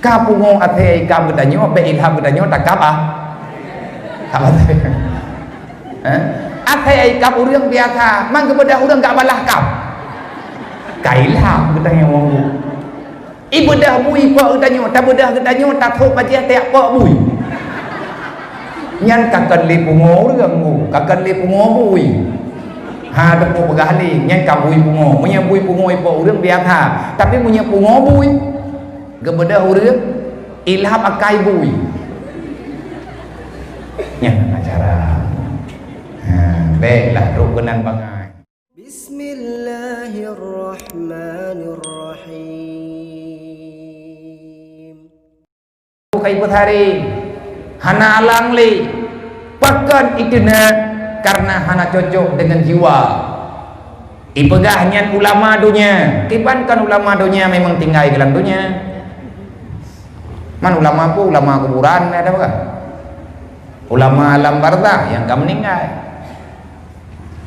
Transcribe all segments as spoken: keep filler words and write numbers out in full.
Ka pungo asèe ikab geutanyoe, bèk ilham geutanyoe takab ah. Kab asèe. Eh? Asèe ikab ureueng biasa, man geubeudoh ureueng gak balah kab. Ka ilham geutanyoe. Ibeudoh bui pok geutanyoe, tabeudoh geutanyoe, tasôk bajèe tajak pok bui. Nyan ka kon lé pungo ureueng, ka kon lé pungo bui. Ha, teupeu peugah lé, nyan ka bui pungo. Meunyoe bui pungo ipok ureueng biasa, tapi meunyoe pungo bui, geubeudoh ureueng, ilham akai bui. Nyan acara. Ha, bèk lah trok keunan bangai. Bismillahirrahmanirrahim. Bukai peutari, hana alang lé. Pakon iteunak? Karena hana cocok dengan jiwa. Ipeugah nyan ulama donya. Kiban kon ulama donya memang tinggai di dalam donya. Man ulama pun ulama kuburan ada apa? Ulama alam barzah yang ka meninggal.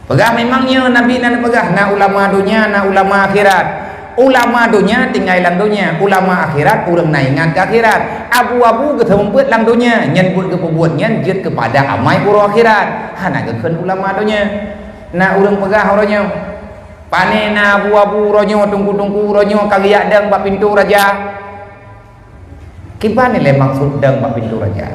Peugah memang nyoe Nabi nan peugah, na ulama donya, na ulama akhirat. Ulama donya tinggai lam donya, ulama akhirat ureueng na ingat keu akhirat. Abu-abu geuseumeubeuet lam donya, nyan buet geupeubuet nyan jeuet keupada amai uroe akhirat. Hana geukheun ulama donya. Na ureueng peugah uroe nyoe, "Pané na abu-abu uroe nyoe, teungku-teungku uroe nyoe ka geujak dong bak pintoe raja?" Kiban ilèe maksud dong bak pintoe raja?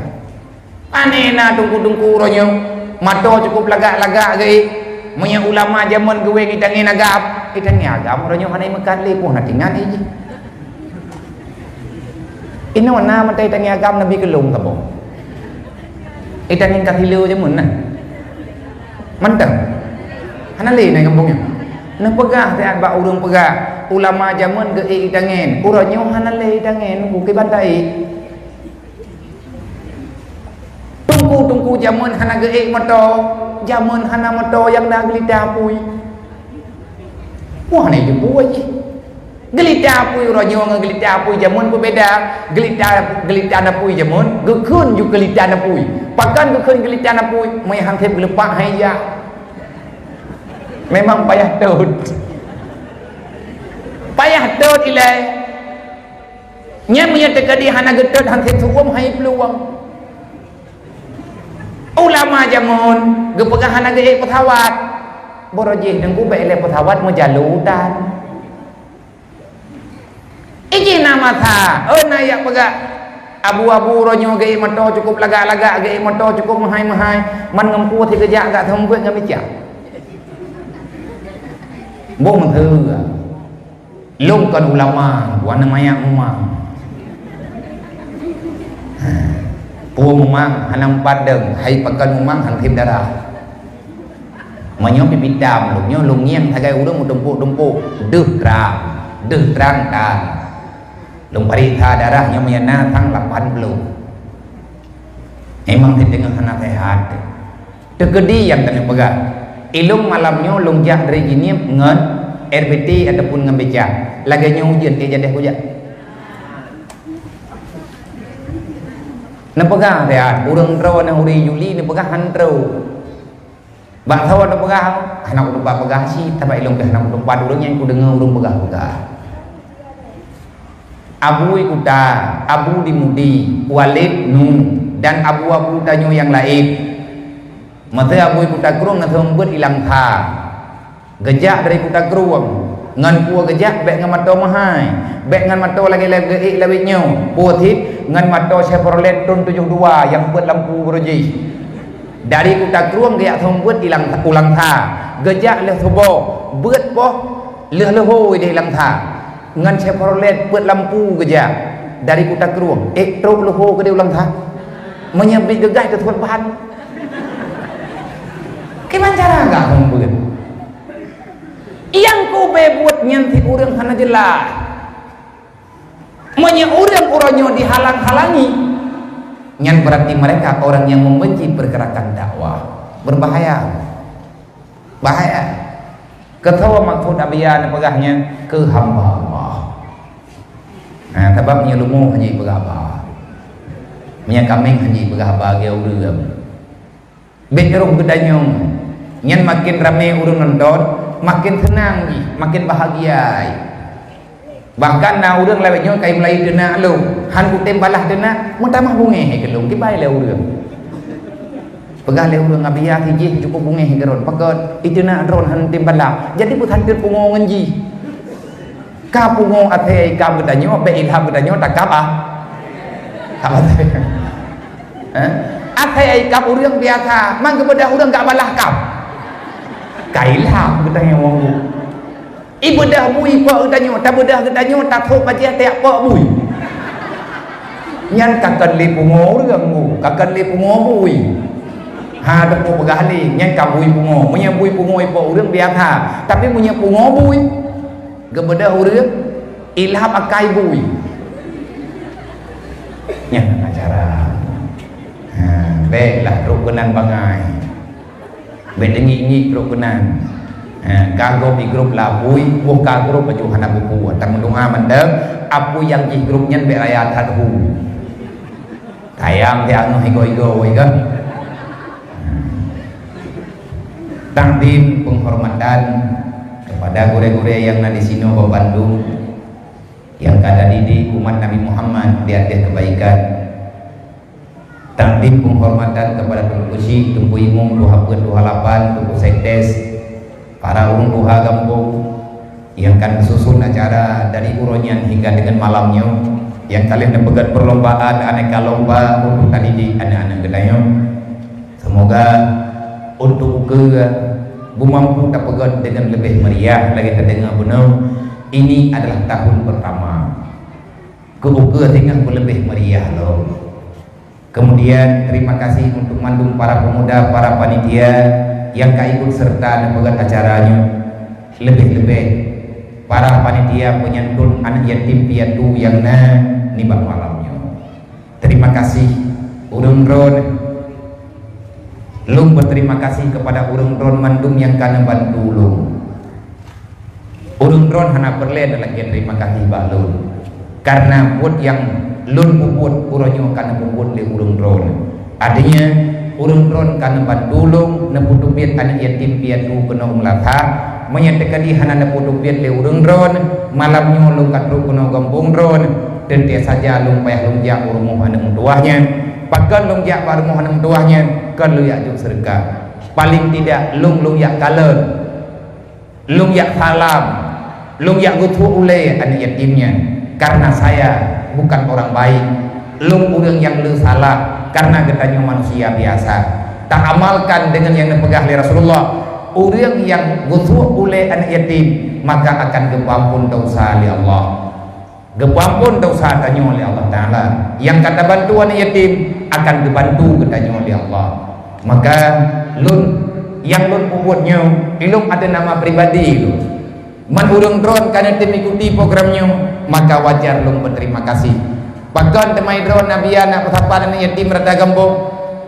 Pané na teungku-teungku uroe nyoe, mato cukup lagak-lagak geuék. Meunyoe ulama jameun geuwéng i tangen agam, i tangen agam uroe nyoe hana imeukat lé, poh na tingan i jih. Inoe na mantong i tangen agam Nabi keulong saboh. I tangen ka silo jameun na. Mantong. Hana lé na gampông nyoe. Neupeugah siat bak ureueng peugah, ulama jameun geuék i tangen, uroe nyoe hana lé i tangen, bukon ban taék. Teungku-teungku jameun hana geuék moto, jameun hana moto nyang na geulita apui. Wah, hana jeuet buet jih. Geulita apui uroe nyoe ngon geulita apui jameun beubeda. Geulita, geulita apui jameun geukheun ju geulita apui. Pakon geukheun geulita apui? Meunyo han sép geuleupah hai jak. Memang payah tot. Payah tot ilèe. Nyan meunyo teukeudi hana geutot han sép seuuem hai plueng. Ulama jameun geupeugah hana geuék peusawat. Barô jih teungku bèk ilèe peusawat meujalu tan. Ijih na masa, oh na yak peugah. Abu-abu uroe nyoe geuék moto cukup lagak-lagak, geuék moto cukup meuhai-meuhai, man ngon peue sigeujak gak seumeubeuet ngon meucah. Boh meuheu. Lôn kon ulama, wana mayak umang. Peue mumang hana meupat deueng, hai pakon mumang han sép darah. Meunyoe pipi tam lôn nyoe lôn ngieng sagai ureueng meutumpôk-tumpôk, deuh trang, deuh trang tan. Lôn pareksa darah nyoe meunyoe na sang lapan ploh. Memang siteungoh hana sehat. Teukeudi nyang keuneuk peugah, ilôn malam nyoe lôn jak dari Jeunieb ngon R B T ataupun ngon beca. Lagèe nyoe ujeuen, ék jadeh kujak. Neupeugah siat, ureueng droe na uri Juli neupeugah han trôh. Bak saboh neupeugah, hana kuteumpat peugah cit, teuma ilôn pih hana kuteumpat ureueng nyan kudeungoe ureueng peugah-peugah. Abu Kuta, Abu di Mudi, Walid Nu, dan abu-abu tanyoe nyang laén. Masa Abu Kuta Krueng na seumeubeuet i Langsa. Geujak dari Kuta Krueng. Ngon peue geujak, bèk ngon moto meuhai. Bèk ngon moto lagèe-lagèe ék lawét nyoe. Peue cit, ngon moto Chevrolet thôn tujoh dua nyang beuet lampu barô jih. Dari Kuta Krueng geujak seumeubeuet i Lang-, u Langsa. Geujak lheueh suboh, beuet poh lheueh leuhô idéh Langsa. Ngon Chevrolet peuet lampu geujak dari Kuta Krueng, ék trôk leuhô keudéh u Langsa. Meunyoe bit geugaih keu suet ban. Kiban cara gak hom beuet? Nyang kube buet nyan cit ureueng hana jeulaih. Meunyoe ureueng uroe nyoe dihalang-halangi, nyan berarti mereka orang yang membenci pergerakan dakwah. Berbahaya. Bahaya. Keu soe maksud Abiya neupeugah nyan? Keu hamba Allah. Nah, sabab nyoe leumo hana jipeugah haba. Meunyoe kaméng hana jipeugah haba lagèe ureueng. Bèk trôh geutanyoe. Nyan makin ramé ureueng nonton, makin seunang jih, makin bahagia. Bahkan na ureuëng lawét nyoe kai mulai teunak lôn, han kutem balah teunak, meutamah bungéh keu lôn, kibai lé ureuëng. Peugah lé ureuëng, "Abi, ya, si jih cukup bungéh keu droen." Pakon, iteunak droen han tem balah. Jadi peusantet pungo ngon jih. Ka pungo asai kab geutanyoe, bék ilham geutanyoe takab ah. Kab asai. Eh? Asai kab ureuëng biasa, mang geubeudôh ureuëng gak balah kab. Ka ilham geutanyoe wong. Ibeudah bui pok geutanyoe, tabeudah geutanyoe, tathok bajée tiak pok bui. Nyan ka kon lé pungo ureuëng bu, ka kon lé pungo bui. Ha, teupeu peugah lé, nyan ka bui pungo. Meunyoe bui pungo ipok ureuëng biasa, tapi meunyoe pungo bui, geubeudôh ureuëng, ilham akai bui. Nyan acara. Ha, béklah trok keunan bangai. Bék teungiek-ngiek trok keunan. Ha, ka gob di grup labui, boh ka grup laju hana buku. Tameudoa mantong, apui nyang jih grup nyan bék raya that hu. Tayang ti angoh igo-igo, woi kan? Takdim penghormatan kepada gurée-gurée nyang na di sinoe bandum, nyang ka tadidik umat Nabi Muhammad di ateueh kebaikan. Takdim penghormatan kepada Teungku Syik, Teungku Imum, Tuha Peuet, Tuha Lapan, Teungku Sekdes, para ureuëng tuha gampông nyang ka geususun acara dari uroe nyan hingga deungon malam nyoe, nyang ka lheueh neupeugét perlombaan aneka lomba untuk tadidik aneuk-aneuk geutanyoe. Semoga untuk ukeue beumampu tapeugét deungon leubeh meriah lagée tadeungoe bunoe, ini adalah tahun pertama. Keu ukeue singoh beuleubeh meriah lom. Kemudian, terima kasih untuk mandum para pemuda, para panitia nyang ka ikut serta neupeugét acara nyoe. Leubeh-leubeh, para panitia peunyantun aneuk yatim piatu nyang na nibak malam nyoe. Terima kasih, ureuëng droen. Lôn berterima kasih kepada ureuëng droen mandum nyang ka neubantu lôn. Ureuëng droen hana peureulée neulakée terima kasih bak lôn, karena buet nyang lôn peubuet uroe nyoe ka neupeubuet lé ureuëng droen. Artinya, ureuëng droen ka neubantu lôn, neupeuteubiet aneuk yatim piatu keunoe u Meulasa. Meunyoe teukeudi hana neupeuteubiet lé ureuëng droen, malam nyoe lôn ka trok keunoe gampông droen, teuntée saja lôn payah lôn jak u rumoh aneuk meutuwah nyan. Pakon lôn jak bak rumoh aneuk meutuwah nyan? Kon lôn jak jok seudeukah. Paling tidak, lôn, lôn jak kalon. Lôn jak salam, lôn jak geutuek ulée aneuk yatim nyan, karena saya bukan orang baik. Lôn ureuëng nyang le salah, karena geutanyoe manusia biasa. Taamalkan deungon nyang neupeugah lé Rasulullah, ureuëng nyang geutuek ulée aneuk yatim, maka akan geupeuamphon desya lé Allah. Geupeuamphon desya tanyoe lé Allah Taala. Nyang ka tabantu aneuk yatim akan geubantu geutanyoe lé Allah. Maka lôn, nyang lôn peubuet nyoe, ilôn atas nama pribadi lôn. Man ureuëng droen ka neutem ikuti program nyoe, maka wajar lôn berterima kasih. Pakon teuma droen na biya na peusapat aneuk yatim rata gampông?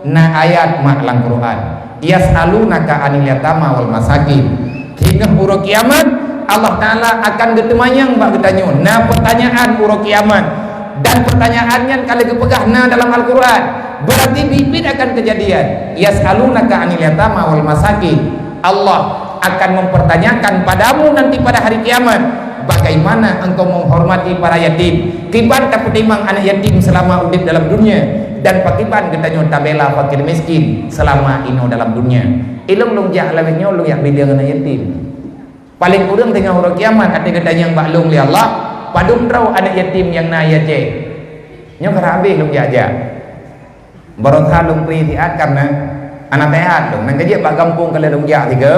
Na ayat mak lam Quran. Yas'alunaka 'anil yatama wal masakin. Singoh uroe kiamat, Allah Taala akan geuteumanyong bak geutanyoe. Na pertanyaan uroe kiamat. Dan pertanyaan nyan ka lheueh geupeugah na dalam Al-Quran. Berarti biet-biet akan kejadian. Yas'alunaka 'anil yatama wal masakin. Allah akan mempertanyakan padamu nanti pada hari kiamat, bagaimana engkau menghormati para yatim? Kiban tapeutimang aneuk yatim selama udeb dalam dunia, dan pakiban geutanyoe tabela fakir miskin selama inoe dalam dunia. Ilôn lôn jak lawét nyoe lôn jak bileung aneuk yatim. Paling kureueng teungoh uroe kiamat até geutanyong bak lôn lé Allah, padum droe aneuk yatim nyang na i Aceh. Nyoe ka habéh lôn jak-jak. Baroesa lôn pri siat karena hana sehat lôn. Nang ka jeuet bak gampông ka lheueh lôn jak sigoe,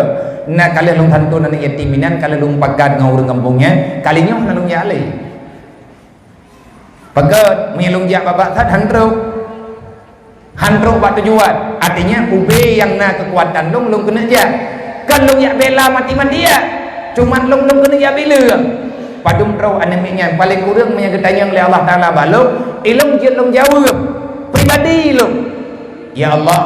na ka lheueh lôn santôn aneuk yatim inan, ka lheueh lôn pakat ngon ureueng gampông nyan, kali nyoe hana lôn jak lé. Pakon, meunyoe lôn jak babah that han trok. Han trok bak tujuan. Artinya, ubé nyang na keukuatan lôn, lôn keuneuk jak. Kon lôn jak bela mati-matian. Cuman lôn, lôn keuneuk jak bileung. Padum droe aneuk miet nyan, paléng kureueng meunyoe geutanyong lé Allah Taala bak lôn, ilôn jeuet lôn jaweueb pribadi lôn. Ya Allah,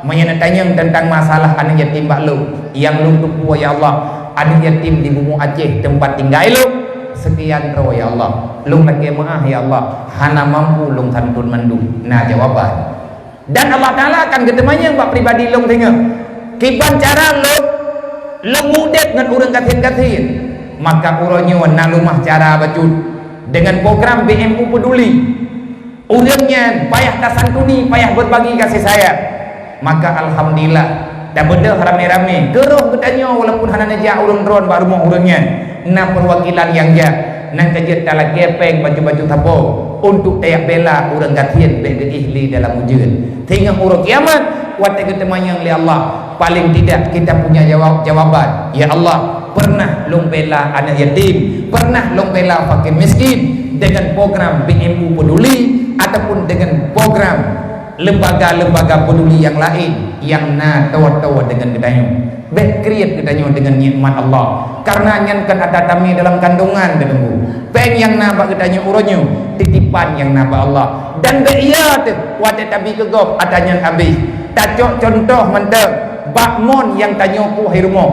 meunyoe neutanyong teuntang masalah aneuk yatim bak lôn, nyang lôn teupeue, ya Allah, aneuk yatim di Bumoe Aceh teumpat tinggai lôn, seukian droe, ya Allah. Lôn lakée meuáh, ya Allah, hana mampu lôn santôn mandum. Na jawaban. Dan Allah Taala akan geuteumanyong bak pribadi lôn singoh, kiban cara lôn, lôn udeb ngon ureueng gasien-gasien. Maka uroe nyoe na leumah cara bacut deungon program B M U Peduli. Ureuëng nyan payah tasantuni, payah berbagi kasih sayang. Maka alhamdulillah, tabeudôh ramé-ramé. Keu roh geutanyoe walaupun hana neujak ureuëng droen bak rumoh ureuëng nyan, na peuwakilan nyang jak. Nyan ka jeuet talakée péng bacut-bacut sapo untuk tajak bela ureuëng gasien bék geuéh lé dalam ujeuen. Singoh uroe kiamat, watée geuteumanyong lé Allah, paling tidak kita punya jawab, jawaban. Ya Allah, pernah lôn bela aneuk yatim, pernah lôn bela fakir miskin dengan program B M U Peduli ataupun dengan program lembaga-lembaga peduli yang lain yang na toe-toe dengan geutanyoe. Bék kriet geutanyoe deungon nikmat Allah, karena nyan kon atra tamé dalam kandungan, Teungku. Péng nyang na bak geutanyoe uroe nyoe, titipan nyang na bak Allah. Dan bék iya teuh watée tabi keu gob atra nyan habéh. Tacok cuntoh mantong bak mon nyang tanyoe kueh i rumoh.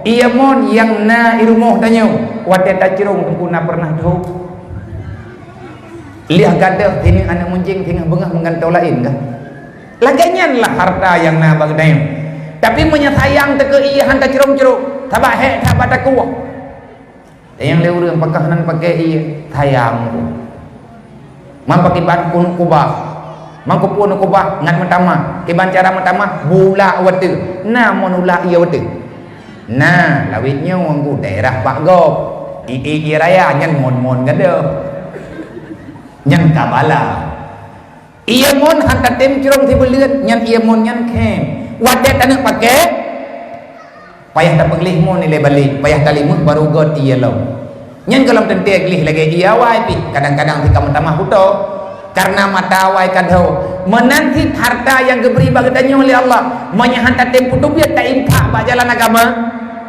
Ié mon nyang na i rumoh tanyoe, watée tacrông, Teungku, na pernah tho? Lheueh gadôh, singoh aneuk meunjéng, singoh beungoh meugantoe laén kah? Lagée nyan lah harta nyang na bak geutanyoe. Tapi meunyoe sayang teuh keu ié, han tacrông-crông, sabab hék that bak takueh. Nyang lé ureuëng pakoh nan paké ié, sayang tu. Man pakiban keuneuk kubah. Man keupeue neuk kubah ngat meutamah. Kiban cara meutamah, bulak u ateueh. Na mon ulak ié u ateueh. Na, lawét nyoe ngon daerah bak gob. Ié-ié raya nyan mon-mon gadôh. Nyan ka bala. Ié mon han tatem crông sibuleuen, nyan ié mon nyan khém. Watée taneuk paké, payah tapeugleh mon ilée balek, payah talimeuh barô göt ié lom. Nyan gohlom teuntée gleh lagée ié awai pih, kadang-kadang sika meutamah kuto. Karena mata awai ka dho. Meunan cit harta nyang geubri bak geutanyoe lé Allah, meunyoe han tatem peuteubiet tainfak bak jalan agama,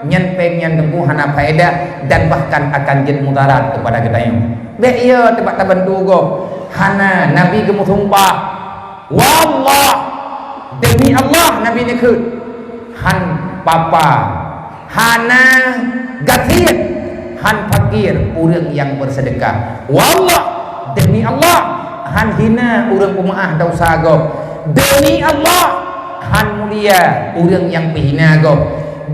nyan péng nyan Teungku hana faedah dan bahkan akan jeuet mudarat keupada geutanyoe. Bék ié teuh bak tabantu gob. Hana, Nabi geumeusumpah, "Wallah, demi Allah," Nabi neukheun, "han papa, hana gasien, han fakir ureuëng nyang beuseudeukah. Wallah, demi Allah, han hina ureuëng peumeuáh desya gob. Demi Allah, han mulia ureuëng nyang peuhina gob.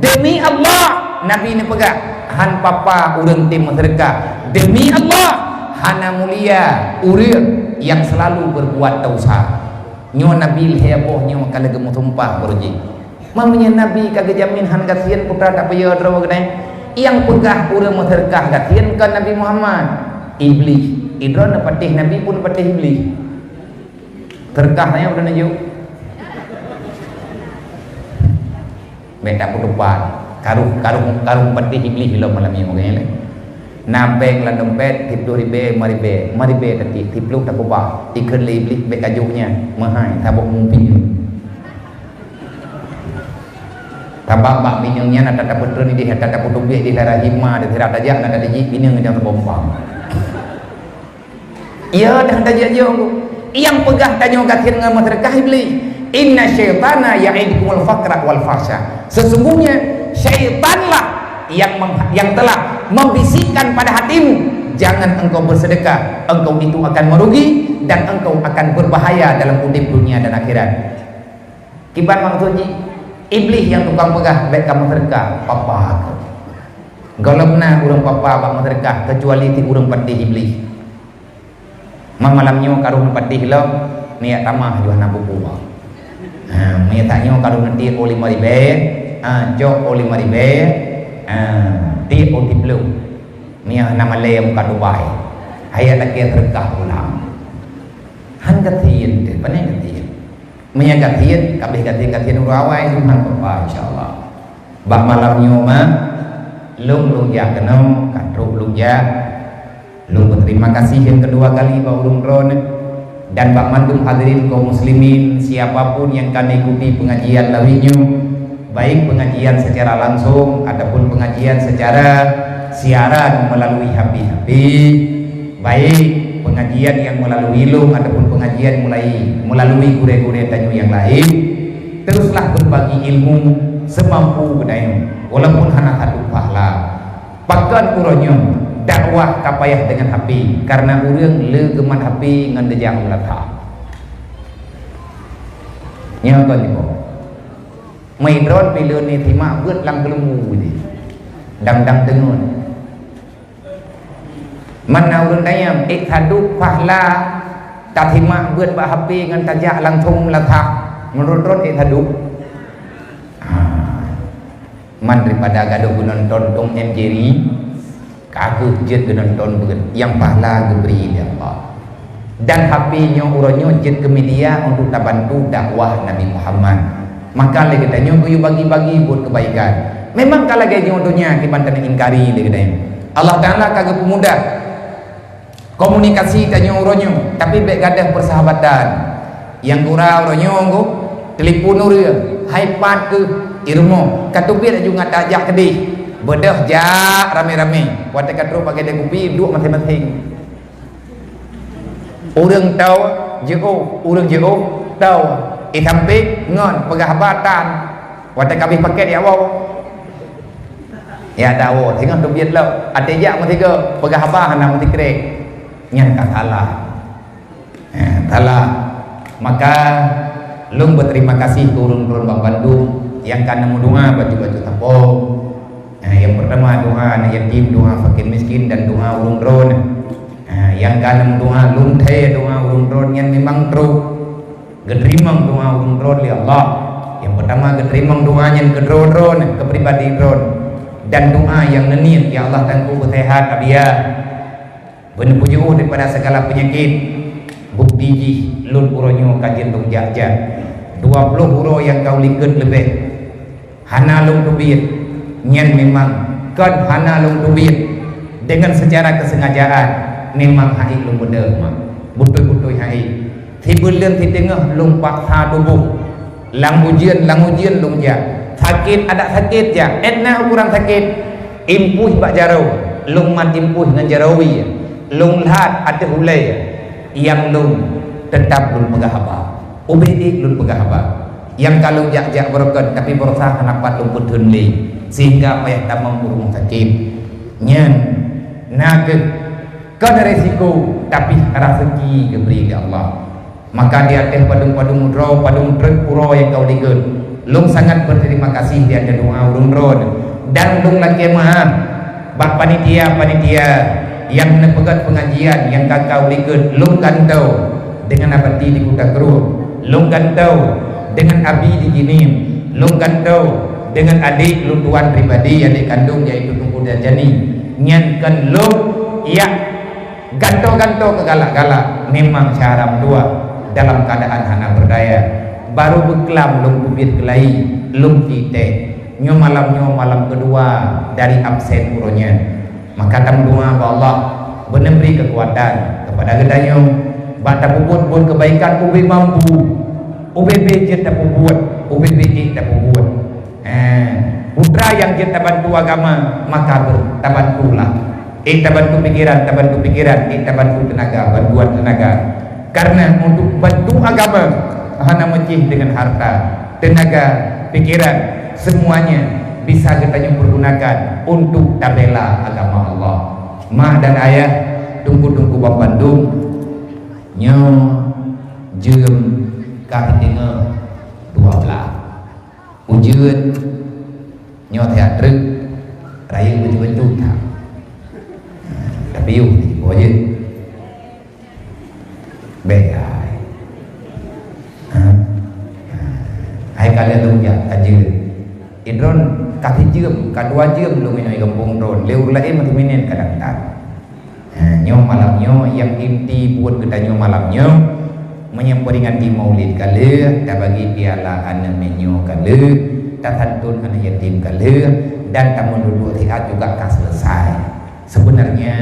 Demi Allah," Nabi neupeugah, "han papa ureuëng tem meuseudeukah. Demi Allah, hana mulia ureuëng nyang seulalu beurbuat desya." Nyoe Nabi lhée boh nyoe ka lheueh geumeusumpah beureuji. Meunyoe Nabi ka geujamin han gasien, peue teuma tapeuyue droe geutanyoe? Nyang peugah ureuëng meuseudeukah gasien kon Nabi Muhammad, Iblih. Idroe neupatéh Nabi pun neupatéh Iblih. Teureukah nyan udah neujok. Bék tapeutupat. Karuh, karuh, karuh patéh Iblih lom malam nyoe, kan? Na péng lam dompet, siplôh ribée, lima ribée, lima ribée teuntée, siplôh takubah. Ikheun lé Iblih, bék kajok nyan, meuhai, saboh muphom. Sabab bak bineung nyan ata tapeutreun idéh, ata tapeuteubiet idéh lam rahim ma, dan sira tajak na tajak bineung nyang teubombang. Iya, dah tajak-jak. Nyang peugah tanyoe gasien ngon meuseudeukah Iblih. "Inna syaitana ya'idukumul faqra wal fahsya." Sesungguhnya syaitanlah yang meng-, yang telah membisikkan pada hatimu, "Jangan engkau bersedekah, engkau itu akan merugi dan engkau akan berbahaya dalam udeb dunia dan akhirat." Kiban maksud jih? Iblih nyang tukang peugah, "Bék kamoe seudeukah, papa keuh." Gohlom na ureuëng papa bak meuseudeukah, keucuali si ureuëng patéh Iblih. Ma malam nyoe karoh neupatéh lom, neujak tamah ju hana buku. Ha, meunyoe tanyoe karoh neutiek u lima ribée, ha, cok u lima ribée, ha, tiek u siplôh. Meunyoe hana malée muka tubai, hayat lakée seudeukah pulang. Han gasien teuh, pane gasien. Meunyoe gasien, ka abéh gasien-gasien ureuëng awai, Tuhan peureulée, insya Allah. Bak malam nyoe, mak, lôn, lôn jak keunoe, ka trok lôn jak. Lôn beuterima kasih nyang keudua kali bak ureuëng droeneuh dan bak mandum hadirin kaum muslimin, siapa pun yang ka mengikuti pengajian lawét nyoe, baik pengajian secara langsung ataupun pengajian secara siaran melalui H P-H P. Baik pengajian yang melalui lôn ataupun pengajian mulai melalui gurée-gurée tanyoe yang lain, teruslah berbagi ilmu semampu geutanyoe, walaupun hana satu pahala. Pakon uroe nyoe dakwah ka payah deungon H P, karena ureuëng le geumat H P ngon deujak meulata. Nyoe kon nyoe. Meudroe pih lôn ni simak beuet lam keuleumbu jih. Dang-dang deungon. Man na ureuëng tanyong, "Ék saduek pahla tasimak beuet bak H P ngon tajak langsong meulasah?" Meunurot droen ék saduek? Ha. Man daripada gadôh geunonton Tom and Jerry, ka kheueh jeuet geunonton beuet nyang pahla geubri lé Allah. Dan H P nyoe uroe nyoe jeuet keu media untuk tabantu dakwah Nabi Muhammad. Maka lé geutanyoe geuyue bagi-bagi buet keubaikan. Memang ka lagée nyoe donya kiban taneuk ingkari lé geutanyoe. Allah Taala ka geupeumudah komunikasi tanyoe uroe nyoe, tapi bék gadôh peusahabatan. Nyang gura uroe nyoe nggo telepon ureuëng, hai pat keuh i rumoh, ka teubiet laju ngat tajak keudeh. Beudôh jak ramé-ramé. Watée ka trok bak keudè kupi, duek maséng-maséng. Ureuëng tao jiôh, ureuëng jiôh tao. Di sampéng ngon peugah haba tan. Watée ka habéh paket ya woe. Ya dawa singoh teubiet lom. Até jak meusigoe, peugah haba hana meusikrek. Nyan ka salah. Eh, salah. Maka lôn beuterima kasih keu ureuëng droen banmandum nyang ka neumeudoa bacut-bacut sapo. Eh, nyang peurtama doa aneuk yatim, doa fakir miskin dan doa ureuëng droen. Eh, nyang ka neumeudoa lôn thée doa ureuëng droen nyan memang trok. Geuteurimong doa ureuëng droen lé Allah. Nyang peurtama geuteurimong doa nyan keu droe-droe, keu pribadi droe. Dan doa nyang neuniet, "Ya Allah, Teungku beuseuhat Abia. Beuneupujoe daripada segala peunyakit." Bukti jih lôn uroe nyoe ka jeuet lôn jak-jak. Dua ploh uroe nyang ka ulikot leubeh. Hana lôn teubiet, nyan memang kon hana lôn teubiet. Deungon seucara keusengajaan, memang hai lôn beudôh mak. Beutôi-beutôi hai. Sibuleuen siteungoh lôn paksa tuboh. Lam ujeuen, lam ujeuen lôn jak. Sakét adak sakét jak. Ét na ukuran sakét. Impuih bak jaroe. Lôn mat impuih ngon jaroe wie. Lôn lhat ateueh ulée. Nyang lôn teutap lôn peugah haba. Ubé ék lôn peugah haba. Nyang ka lôn jak-jak beureukat, tapi baroesa hana pat lôn peutheun lé, sehingga payah tamong u rumoh sakét. Nyan na kheueh kon resiko, tapi raseuki geubri lé Allah. Maka di ateueh padum-padum droe, padum treuk uroe nyang ka ulikot, lôn sangat beuterima kasih di ateueh doa ureuëng droe, dan lôn lakée meu'ah bak panitia-panitia nyang neupeugét peungajian nyang ka ka ulikot, lôn gantoe deungon abati di Kuta Krueng, lôn gantoe deungon abi di Jeunieb, lôn gantoe deungon adék lôn tuan pribadi, adék kandong, yaitu Teungku Darjani. Nyan kon lôn jak gantoe-gantoe keu galak-galak, memang syedara meutuah dalam keuadaan hana beurdaya. Barô beuklam lôn teubiet keulayi, lôn cit teh. Nyoe malam nyoe malam keudua dari absen uroe nyan. Maka tameudoa bak Allah, beuneubri keukuatan keupada geutanyoe bak tapeubuet buet keubaikan ubé mampu, ubé bèk jeuet tapeubuet, ubé bèk ék tapeubuet. Eh, putra nyang jeuet tabantu agama, maka beu-, tabantulah. Ék tabantu pikiran, tabantu pikiran, ék tabantu teunaga, bantuan teunaga. Karena untuk bantu agama hana meucih dengan harta, tenaga, pikiran, semuanya bisa geutanyoe pergunakan untuk tabela agama Allah. Mak dan ayah, teungku-teungku banmandum, nyoe jeuem ka teungoh dua belas. Ujeuen nyoe that treuk rayeuk beutôi-beutôi that. Tapi yôh diboh jeuet. Bèk ai. Ha? Ai ka lheueh lôn jak ka jeuet. Idroen ka sijeuem, ka dua jeuem lôn inoe gampông droen. Lé ureueng laén meuteuminen kadang that. Ha, nyoe malam nyoe nyang inti buet geutanyoe malam nyoe, meunyoe peuringati Maulid ka lheueh, tabagi piala aneuk miet nyoe ka lheueh, tasantun aneuk yatim ka lheueh, dan tameuduek siat juga ka selesai. Sebenarnya,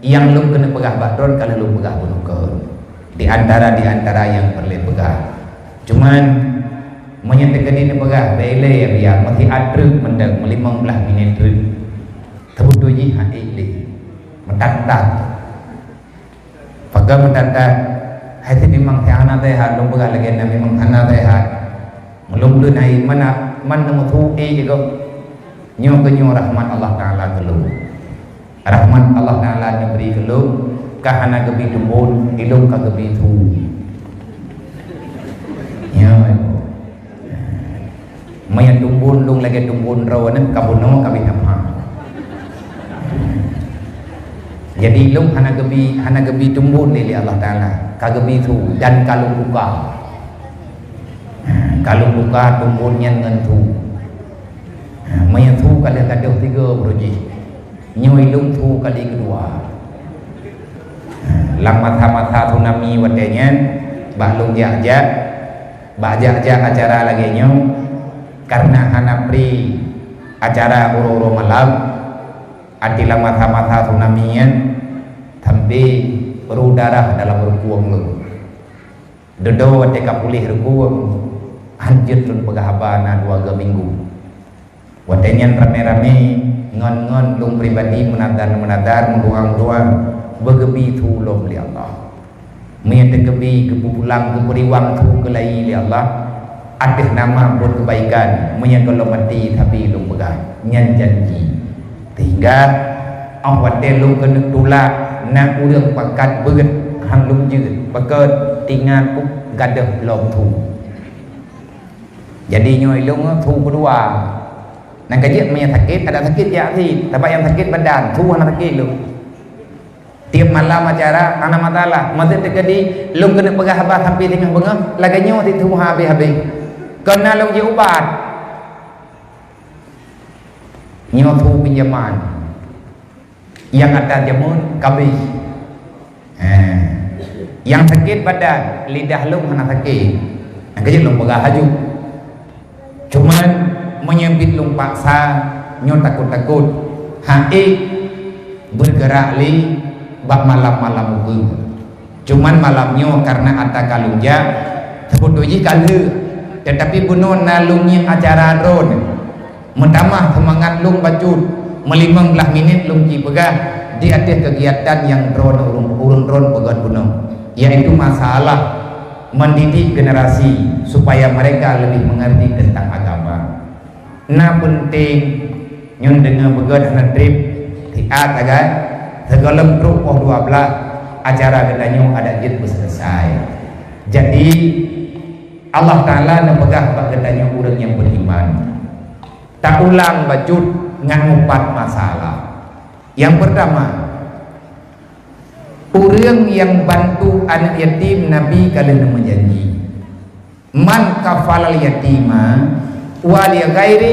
nyang lôn keuneuk peugah bak droen ka lheueh lôn peugah bunoe kon. Di antara, di antara nyang peureulèe peugah. Cuman, meunyoe teukeudi neupeugah, bèk ilèe ya biar, meusiat treuk mantong, meulimong blaih minèt treuk. Teubeutôi jih hana ék lé. Meutat-tat. Pakon meutat-tat? Hai si memang si hana sehat, lôn peugah lagèe nyan memang hana sehat. Meulôn kheun hai mana, man neumeusu ék gob. Nyoe keuh nyoe rahmat Allah Taala keu lôn. Rahmat Allah Taala neubri keu lôn, ka hana geubi tumbon, ilôn ka geubi su. Nyoe. Meunyoe tumbon lôn lagèe tumbon droeneuh ka bunoe ka bit apah. Jadi lôn hana geubi, hana geubi tumbon lé, lé Allah Taala. Ka geubi su dan ka lôn buka. Ha, ka lôn buka tumbon nyan ngon su. Ha, meunyoe su ka lheueh gadôh tiga baroe jih. Nyoe lôn su kali keudua. Ha, lam masa-masa tsunami watée nyan, bak lôn jak-jak, bak jak-jak acara lagée nyoe, kareuna hana pri acara uroe-uroe malam, Até lam masa-masa tsunami nyan, sampai peuru darah dalam rukueng lôn. Dudoe watée ka puléh rukueng, hanjeuet lôn peugah haba na dua ga minggu. Watée nyan ramé-ramé ngon-ngon lôn pribadi meunadar-meunadar, meudoá-meudoá, beugeubi su lom lé Allah. Meunyoe teukeubie geupeupulang, geupeupulang su keulayi lé Allah ateueh nama buet keubaikan, meunyoe gohlom maté sabe lôn peugah, nyan janji. Sehingga óh watée lôn keuneuk tulak, na ureuëng pakat beuet han lôn jeuet, pakon tingat gadôh lom su. Jadi nyoe lôn su keudua. Nyang keujeuet meunyoe sakét, adak sakét jak sit, sabab nyang sakét badan, su hana sakét lôn. Tiep malam acara hana masalah. Masa teukeudi lôn keuneuk peugah haba sampai teungoh beungoh, lagée nyoe sit su habéh-habéh. Kon na lôn jiubat. Nyoe su pinjaman. Nyang ata jameun kabéh. Ha. Nyang sakét badan, lidah lôn hana sakét. Nyang keujeuet lôn peugah laju. Cuman, meunyoe biet lôn paksa, nyoe takot-takot, han ék beugeurak lé bak malam-malam ukeue. Cuman malam nyoe kareuna ata ka lôn jak, seubeutôi jih ka lheueh, teutapi bunoe na lôn ngieng acara droeneuh. Meutamah seumangat lôn bacut, meulimong blaih minét lôn ci peugah di ateueh keugiatan nyang droeneuh ureuëng, ureuëng droeneuh peugöt bunoe, yaitu masalah mendidik generasi supaya mereka lebih mengerti tentang agama. Na peunteng nyoe deungoe beugöt hana treb siat sagai, sigohlom trok poh dua blaih acara geutanyoe adak jeuet beuseuleusai. Jadi, Allah Taala neupeugah bak geutanyoe ureuëng nyang beriman, taulang bacut ngon meupat masalah. Nyang peurtama, ureuëng nyang bantu aneuëk yatim, Nabi ka lheueh neumeujanji, "Man kafalal yatima wa li ghairi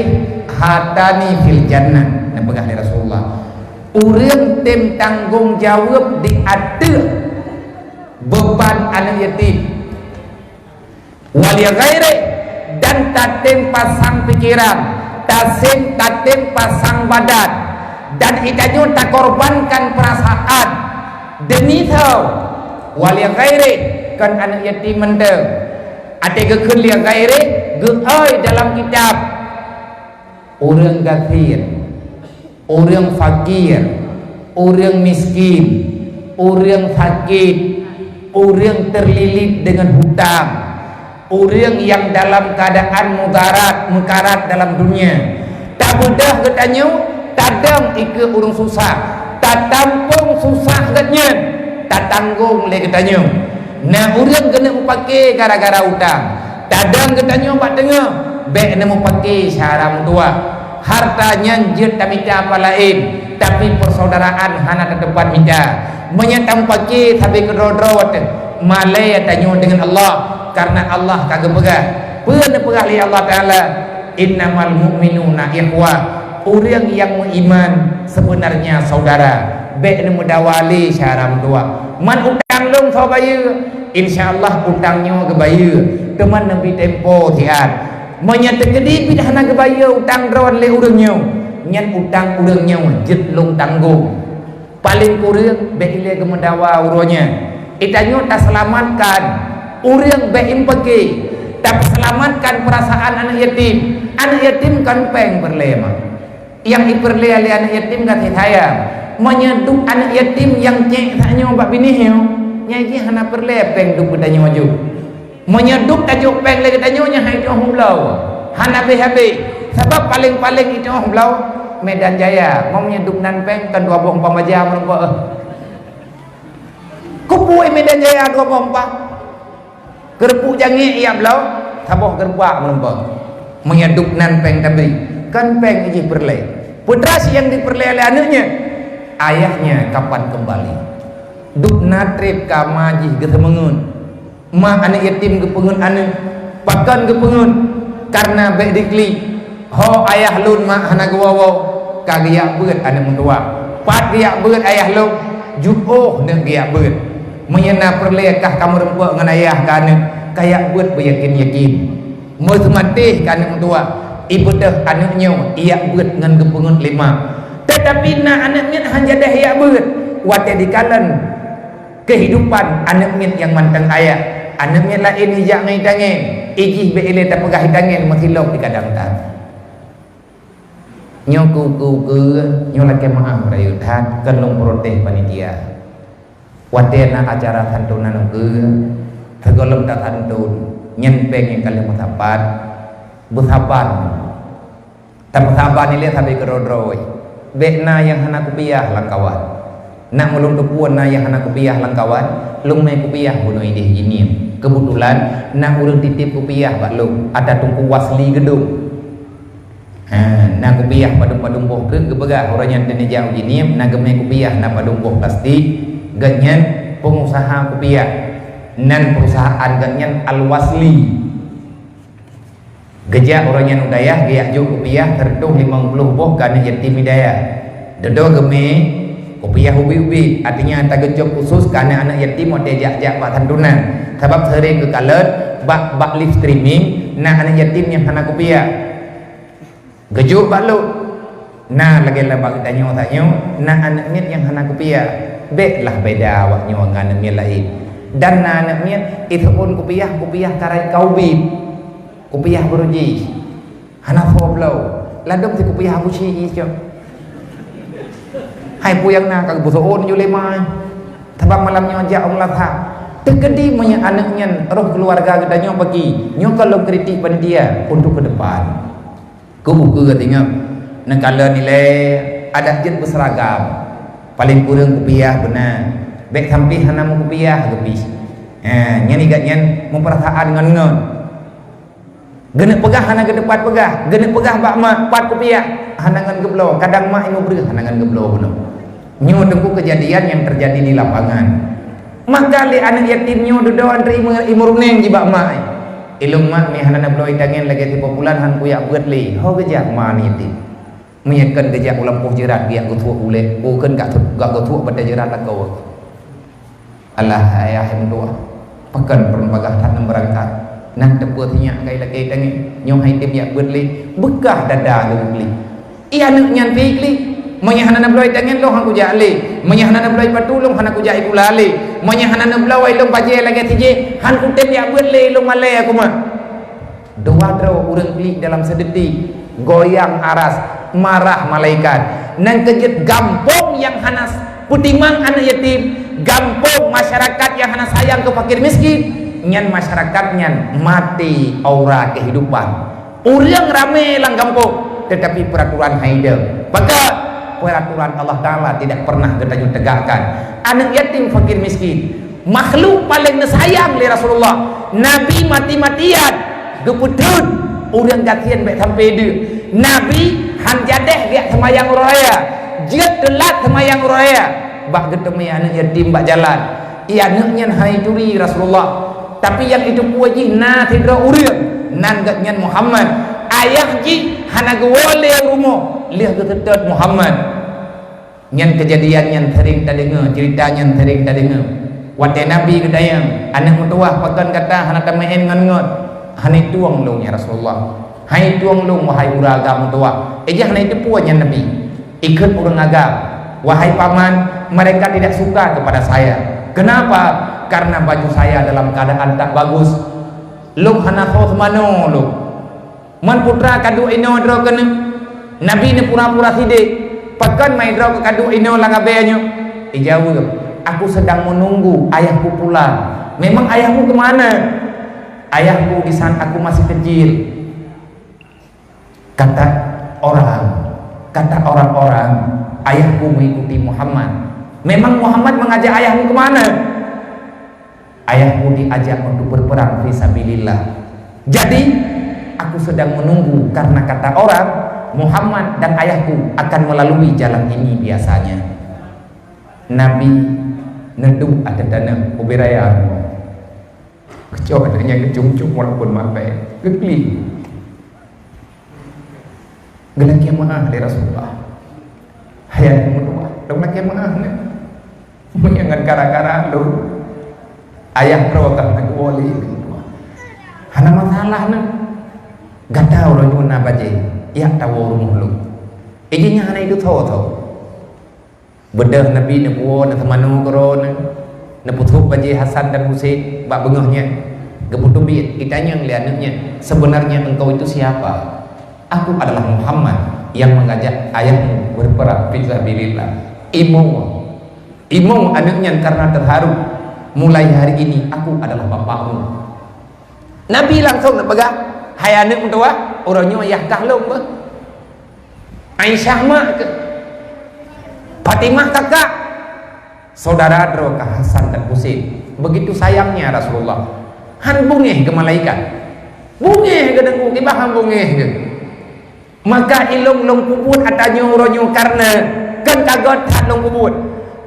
hatani fil jannah," neupeugah lé Rasulullah. Ureuëng tem tanggong jaweueb di ateueh beuban aneuëk yatim, wa li ghairi, dan tatem pasang pikiran, tasem tatem pasang badan, dan geutanyoe takorbankan peurasaan demi tho, wa li ghairi, kon aneuëk yatim mantong. Até geukheun li ghairi, geuoi dalam kitab. Ureuëng gasien, ureuëng fakir, ureuëng miskin, ureuëng sakét, ureuëng teurlilit deungon hutang, ureuëng nyang dalam keuadaan mudarat, meukarat dalam dunia. Tabeudôh geutanyoe, tadong ikeue ureuëng susah, tatampông susah geuhnyan, tatanggong lé geutanyoe. Na ureuëng keuneuk meupaké gara-gara utang, tadong geutanyoe bak teungoh, bék neumeupaké syara meutuwah. Harta nyan jeuet tamita bak laén, tapi persaudaraan hana tateupat mita. Meunyoe tameupaké sabe keudroe-droe teuh, malée tanyoe deungon Allah, kareuna Allah ka geupeugah. Peue neupeugah lé Allah Taala? "Innamal mu'minuna ikhwah." Ureuëng nyang meuiman seubeunarnya saudara. Bék neumeudawa lé syara meutuwah. Man utang lôn soe bayeue? Insya Allah utang nyoe geubayeue, teuma neubri tempo siat. Meunyoe teukeudi pih hana geubayeue utang droe lé ureuëng nyoe, nyan utang ureuëng nyoe jeuet lôn tanggong. Paleng kureueng bék ilée geumeudawa uroe nyoe. Geutanyoe taseulamatkan ureuëng bék imeupaké, tapeuseulamatkan peurasaan aneuëk yatim. Aneuëk yatim kon péng peureulée mah. Nyang jipeureulée lé aneuëk yatim gaséh sayang. Meunyoe duek aneuëk yatim nyang cék tanyoe bak binéh nyoe, nyan jih hana peureulée péng duek geutanyoe jok. Meunyoe duek tajok péng lé geutanyoe, nyan hai tu'oh meubloe, hana habéh-habéh. Sabab paleng-paleng jitu'oh meubloe Medan Jaya. Meunyoe duek nan péng, kan dua boh umpang baja meureumpok, eh. Keupeue Medan Jaya dua boh umpang? Keureupuk jangék jak bloe, saboh geureubak meureumpok. Meunyoe duek nan péng tabri, kan péng jih peureulée. Peue teuma nyang jipeureulée lé aneuëk nyan? Ayahnya kapan kembali? Dubna treb ka ma jih geuseumeungeut. Ma aneuëk yatim geupeungeut aneuëk. Pakon geupeungeut? Kareuna bék diklik. Ho ayah lôn mak hana geuwoe-woe, ka geujak beuet aneuëk meutuwah. Pat geujak beuet ayah lôn? Jiôh neuk geujak beuet. Meunyoe na peureulée kah kameureumpok ngon ayah keu aneuëk, kajak beuet beuyakin-yakin. Meuseumatéh keu aneuëk meutuwah, ibeudôh aneuëk nyoe ijak beuet ngon geupeungeut lé mak. Teutapi na aneuëk miet han jadéh ijak beuet. Watée dikalon keuhidupan aneuëk miet nyang mantong ayah, aneuëk miet laén ijak ngon itangen, ijih bék ilée tapeugah itangen meusilop di kadang that. Nyoe keu-keu-keu, nyoe lakée meuáh meurayeuk that, kon lôn protes panitia. Watée na acara santunan ukeue, sigohlom tasantun, nyan péng nyang ka lheueh meusapat, beusaban. Tapeusaban ilée sabe keudroe-droe. Bék na nyang hana kupiah lam kawan. Nak meulôn teupeue na nyang hana kupiah lam kawan, lôn mé kupiah bunoe idéh jih nyan. Keubeutulan, na ureuëng titip kupiah bak lôn, ata Teungku Wasli Geudong. Ha, na kupiah padum-padum boh treuk geupeugah, uroe nyan teunijak uji niem, na geumé kupiah na padum boh plastik, gobnyan peungusaha kupiah. Nan perusahaan gobnyan Al-Wasli. Geujak uroe nyan u dayah, geujak jok kupiah seratus lima puluh boh keu aneuëk yatim di dayah. Dudoe geumé kupiah ubit-ubit, artinya tageucok khusus keu aneuëk-aneuëk yatim watée jak-jak bak santunan. Sabab sering geukalon bak, bak live streaming, na aneuëk yatim nyang hana kupiah. Geujok bak lôn. Na lagée lam bak geutanyoe tanyoe, na aneuëk miet nyang hana kupiah. Bék lah beda awak nyoe ngon aneuëk miet laén. Dan na aneuëk miet, iseuôn kupiah, kupiah karai ka ubit. Kupiah beuruji. Hana soe bloe. Ladôm si kupiah Abu Syi jih cok. Hai peue nyang na ka geupeusoe ju lé ma. Sabab malam nyoe jak u Meulasan. Teukeudi meunyoe aneuëk nyan roh keuluwarga geutanyoe paki, nyoe ka lôn kritik panitia untuk ke depan. Keu ukeue teuingat, neukalon ilée adat jeuet beuseuragam. Paleng kureueng kupiah beuna. Bék sampé hana meukupiah geupih. Ha, nyan igat nyan meupeurasaan ngon-ngon. Geuneuk peugah hana geuteumpat peugah, geuneuk peugah bak mak pat kupiah hana ngon geubloe, kadang mak nyang breueh hana ngon geubloe bunoe. Nyoe teungku keujadian nyang teujadi di lapangan. Maka lé aneuëk yatim nyoe dudoe antre imeu-, imeurunéng jibak mak. Ilôn mak mé hana neubloe itangen lagée sipoh bulan han kujak beuet lé, ho geujak ma aneuëk yatim. Meunyoe kon geujak u lampôh jeurat geujak geusuek ulée, oh kon gak, gak geusuek batée jeurat lakoe. Alah, ayah meutuah, pakon droen bagaih that ngon beurangkat. Nah, teupeu sinyak kai lakée tangieng, nyoe hai tem jak beuet lé, beukah dada lôn klik. Ié aneuëk nyan pih klik, meunyoe hana na bloe tangieng lôn han kujak lé, meunyoe hana na bloe patu lôn hana kujak ikula lé, meunyoe hana na bloe lôn bajée lagée sijih, han kutem jak beuet lé lôn malée aku mah. Dua droe ureuëng klik dalam seudetik, goyang aras, marah malaikat. Nyan keuh jeuet gampông nyang hana peutimang aneuëk yatim, gampông masyarakat nyang hana sayang keu fakir miskin, nyan masyarakat nyan maté aura kehidupan. Ureuëng ramé lam gampông, tetapi peraturan hai deuh. Maka peraturan Allah Taala tidak pernah geutanyoe tegakkan. Aneuëk yatim, fakir miskin, makhluk paleng neusayang lé Rasulullah. Nabi mati-matian geupeutheun ureuëng gasien bék sampai deuek. Nabi han jadéh geujak seumayang uroe raya, jeuet teulat seumayang uroe raya, bak geuteumé aneuëk yatim bak jalan. Ié aneuëk nyan hai turi Rasulullah, tapi nyang jiteupeue jih na sidroe ureuëng, nan geuhnyan Muhammad. Ayah jih hana geuwoe lé u rumoh, lheueh geuseutôt Muhammad. Nyan keujadian nyan sering tadeungoe, ceurita nyan sering tadeungoe. Watée Nabi geutanyong, "Aneuëk meutuwah, pakon gata hana tameu'en ngon ngon?" "Hana itueng lôn, ya Rasulullah. Hana itueng lôn, wahai ureuëng agam meutuwah." Ijak hana iteupeue nyan Nabi. Ikheun ureuëng agam, "Wahai paman, mereka tidak suka kepada saya. Kenapa? Karena baju saya dalam keadaan tak bagus. Lôn hana soe seumanoe lôn." Man putra kaduek inoe droe keuneuk. Nabi neupura-pura sidék, "Pakon mai droe keu kaduek inoe lam abée nyoe?" Ijaweueb, "Aku sedang menunggu ayahku pulang." "Memang ayahmu ke mana?" "Ayahku di saat aku masih kecil," kata orang, kata orang-orang, "ayahku mengikuti Muhammad." "Memang Muhammad mengajak ayahmu ke mana?" "Ayahku diajak untuk berperang fi sabilillah. Jadi, aku sedang menunggu karena kata orang, Muhammad dan ayahku akan melalui jalan ini biasanya." Nabi neuduek ateueh tanoh ubé raya rumoh. Keucok aneuk nyan geucom-com walaupun maté, geuklik. Geulakèe meu'ah lé Rasulullah. Hai aneuk meutuwah, lôn lakèe meu'ah nyoe. Meunyoe ngon gara-gara lôn, ayah droe ka neuwoe lé aneuk meutuwah. Hana masalah nyoe. Gata uroe nyoe na bajèe, jak tawoe rumoh lôn. Ijih nyan hana jitho-tho. Beudôh Nabi neupuwoe, neuseumanö keu droeneuh, neupeusôb bajèe Hasan dan Husein bak beungoh nyan. Geupeuteubiet, geutanyong lé aneuk nyan, "Sebenarnya engkau itu siapa?" "Aku adalah Muhammad yang mengajak ayahmu berperang fi sabilillah." Imoe, imoe aneuk nyan karena terharu, "Mulai hari ini aku adalah bapakmu." Nabi langsung neupeugah, "Hai aneuk meutuwah, uroe nyoe yah kah lôn beuh. Aisyah mak keuh. Fatimah kakak. Saudara droe kah Hasan dan Husein." Begitu sayangnya Rasulullah. Han beungèh keu malaikat. Beungèh keu deungon, kiban han beungèh keu. Maka ilôn lôn peubuet ata nyoe uroe nyoe kareuna kon ka göt that lôn peubuet.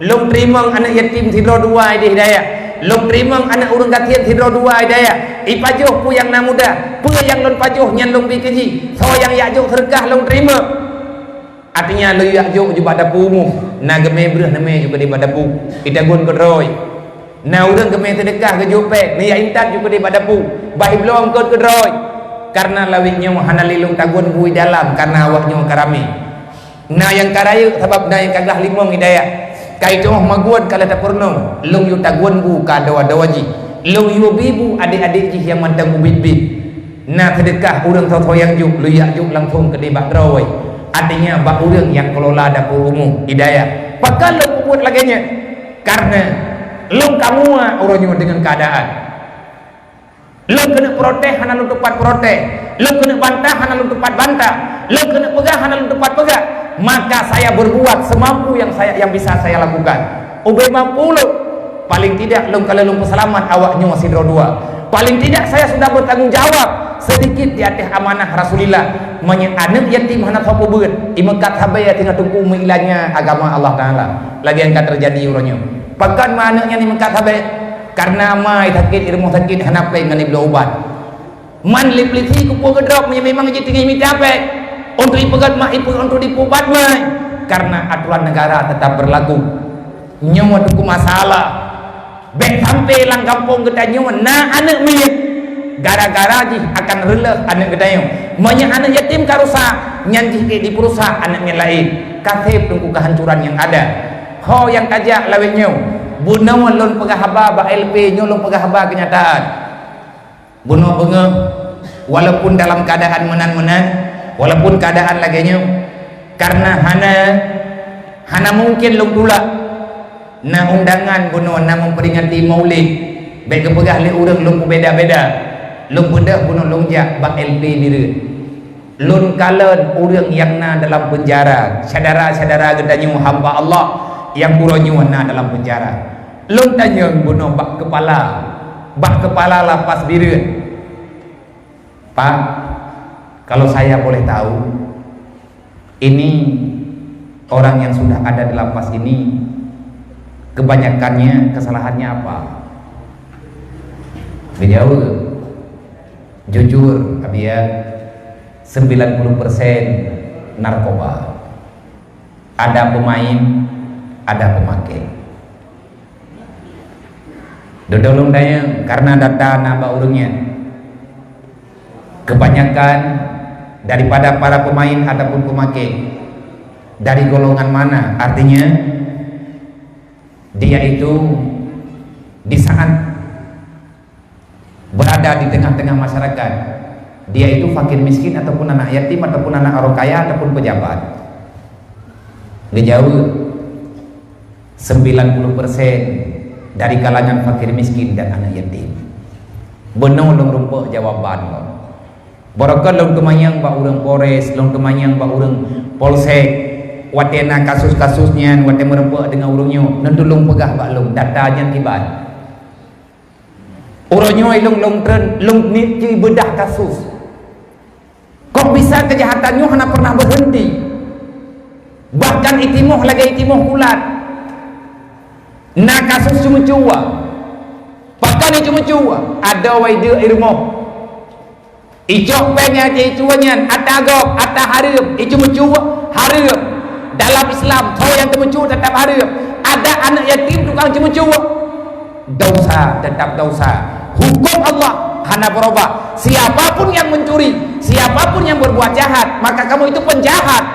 Lôn teurimong aneuk yatim sidroe dua idéh dayah. Lôn teurimong aneuk ureueng gasien sidroe dua idéh dayah. Ipajoh peue nyang na mudah, peue nyang lôn pajoh nyan lôn bi keu jih. Soe nyang jak jok seudeukah lôn teurimong. Artinya lôn jak jok ju bak dapu umu, na geumè breueh neumè ju keudéh bak dapu, itagun keudroe. Na ureueng geumè seudeukah geujok péng, neujak intat ju keudéh bak dapu, bah ibloe eungkôt keudroe. Kareuna lawét nyoe hana lé lôn tagun bu idalam kareuna awak nyoe ka ramé. Na nyang ka rayeuk sabab na nyang ka glah limong idayah. Ka itu'oh magun ka lheueh tapeurunoe, lôn yue tagun bu keu adoe-adoe jih. Lôn yue bi bu adék-adék jih nyang mantong mubiet-biet. Na seudeukah ureueng soe-soe nyang jok, lôn jak jok langsong keudéh bak droe. Artinya bak ureueng nyang kelola dapu umu idayah. Pakon lôn peubuet lagèe nyan? Kareuna lôn ka muak uroe nyoe deungon keuadaan. Lôn keuneuk protes hana lôn teumpat protes. Lôn keuneuk bantah hana lôn teumpat bantah. Lôn keuneuk peugah hana lôn teumpat peugah. Maka saya berbuat semampu yang saya, yang bisa saya lakukan. Ubé mampu lôn. Paling tidak lôn ka lheueh lôn peuseulamat awak nyoe sidroe dua. Paling tidak saya sudah bertanggung jawab sedikit di ateueh amanah Rasulillah. Meunyoe aneuk yatim hana soe peubuet, imeukat sabe teungoh teungku meuilanya agama Allah Taala. Lagèe nyang ka teujadi uroe nyoe. Pakon ma aneuk nyan imeukat sabe? Kareuna ma sakét i rumoh sakét hana péng ngon ibloe ubat. Man lé peulisi keupeue geudrop meunyoe memang jih teungoh mita péng. Untuk ipeugét mak ipeugét untuk dipeubat mai. Karena aturan negara tetap berlaku. Nyoe teungku masalah. Bèk sampai lam gampông geutanyoe na aneuk miet. Gara-gara jih akan reuloh aneuk geutanyoe. Meunyoe aneuk yatim ka rusak, nyan jih ék dipeurusak aneuk nyang laén. Ka sép teungku kehancuran nyang ada. Ho nyang tajak lawét nyoe. Bunoe lôn peugah haba bak L P, nyoe lôn peugah haba keunyataan. Bunoe beungoh, walaupun dalam keadaan meunan-meunan, walaupun keadaan lagèe nyoe, kareuna hana, hana mungken lôn tulak. Na undangan bunoe na memperingati Maulid, bèk geupeugah lé ureueng lôn peubeda-beda. Lôn beudôh bunoe lôn jak bak L P Bireuen. Lôn kalon ureueng nyang na dalam peunjara, syedara-syedara geutanyoe hamba Allah nyang uroe nyoe na dalam peunjara. Lôn tanyong bunoe bak keupala, bak keupala lapas Bireuen, "Pak, kalau saya boleh tahu, ini orang yang sudah ada di lapas ini, kebanyakannya kesalahannya apa?" Geujaweueb, "Jujur, Abiya, sembilan puluh persen narkoba. Ada pemain, ada pemakai." Dudoe lôn tanyong, kareuna data na bak ureueng nyan. Kebanyakan daripada para pemain ataupun pemakai dari golongan mana? Artinya, dia itu di saat berada di tengah-tengah masyarakat, dia itu fakir miskin ataupun anak yatim ataupun anak orang kaya ataupun pejabat? Geujaweueb, "Sembilan puluh persen dari kalangan fakir miskin dan anak yatim." Bunoe lôn rumpok jawaban lôn. Barokon lôn teumanyong bak ureueng Polres, lôn teumanyong bak ureueng Polsek. Watèe na kasus-kasus nyan, watèe meurumpok deungon ureueng nyoe, neutulông peugah bak lôn data nyan kiban. Uroe nyoe lôn, lôn treun, lôn niet cit beudah kasus. Kok bisa keujahatan nyoe hana pernah beureunti? Bahkan itimoh lagèe itimoh ulat. Na kasus ceumeucue. Pakon ceumeucue? Adoe wai deuk i rumoh. Icok péng nyang icue nyan, ata gob, ata hareuem, iceumeucue hareuem. Dalam Islam, soe nyang teumeucue teutap hareuem. Ada aneuk yatim tukang ceumeucue. Dosa, tetap dosa. Hukum Allah hana berubah. Siapapun yang mencuri, siapapun yang berbuat jahat, maka kamu itu penjahat.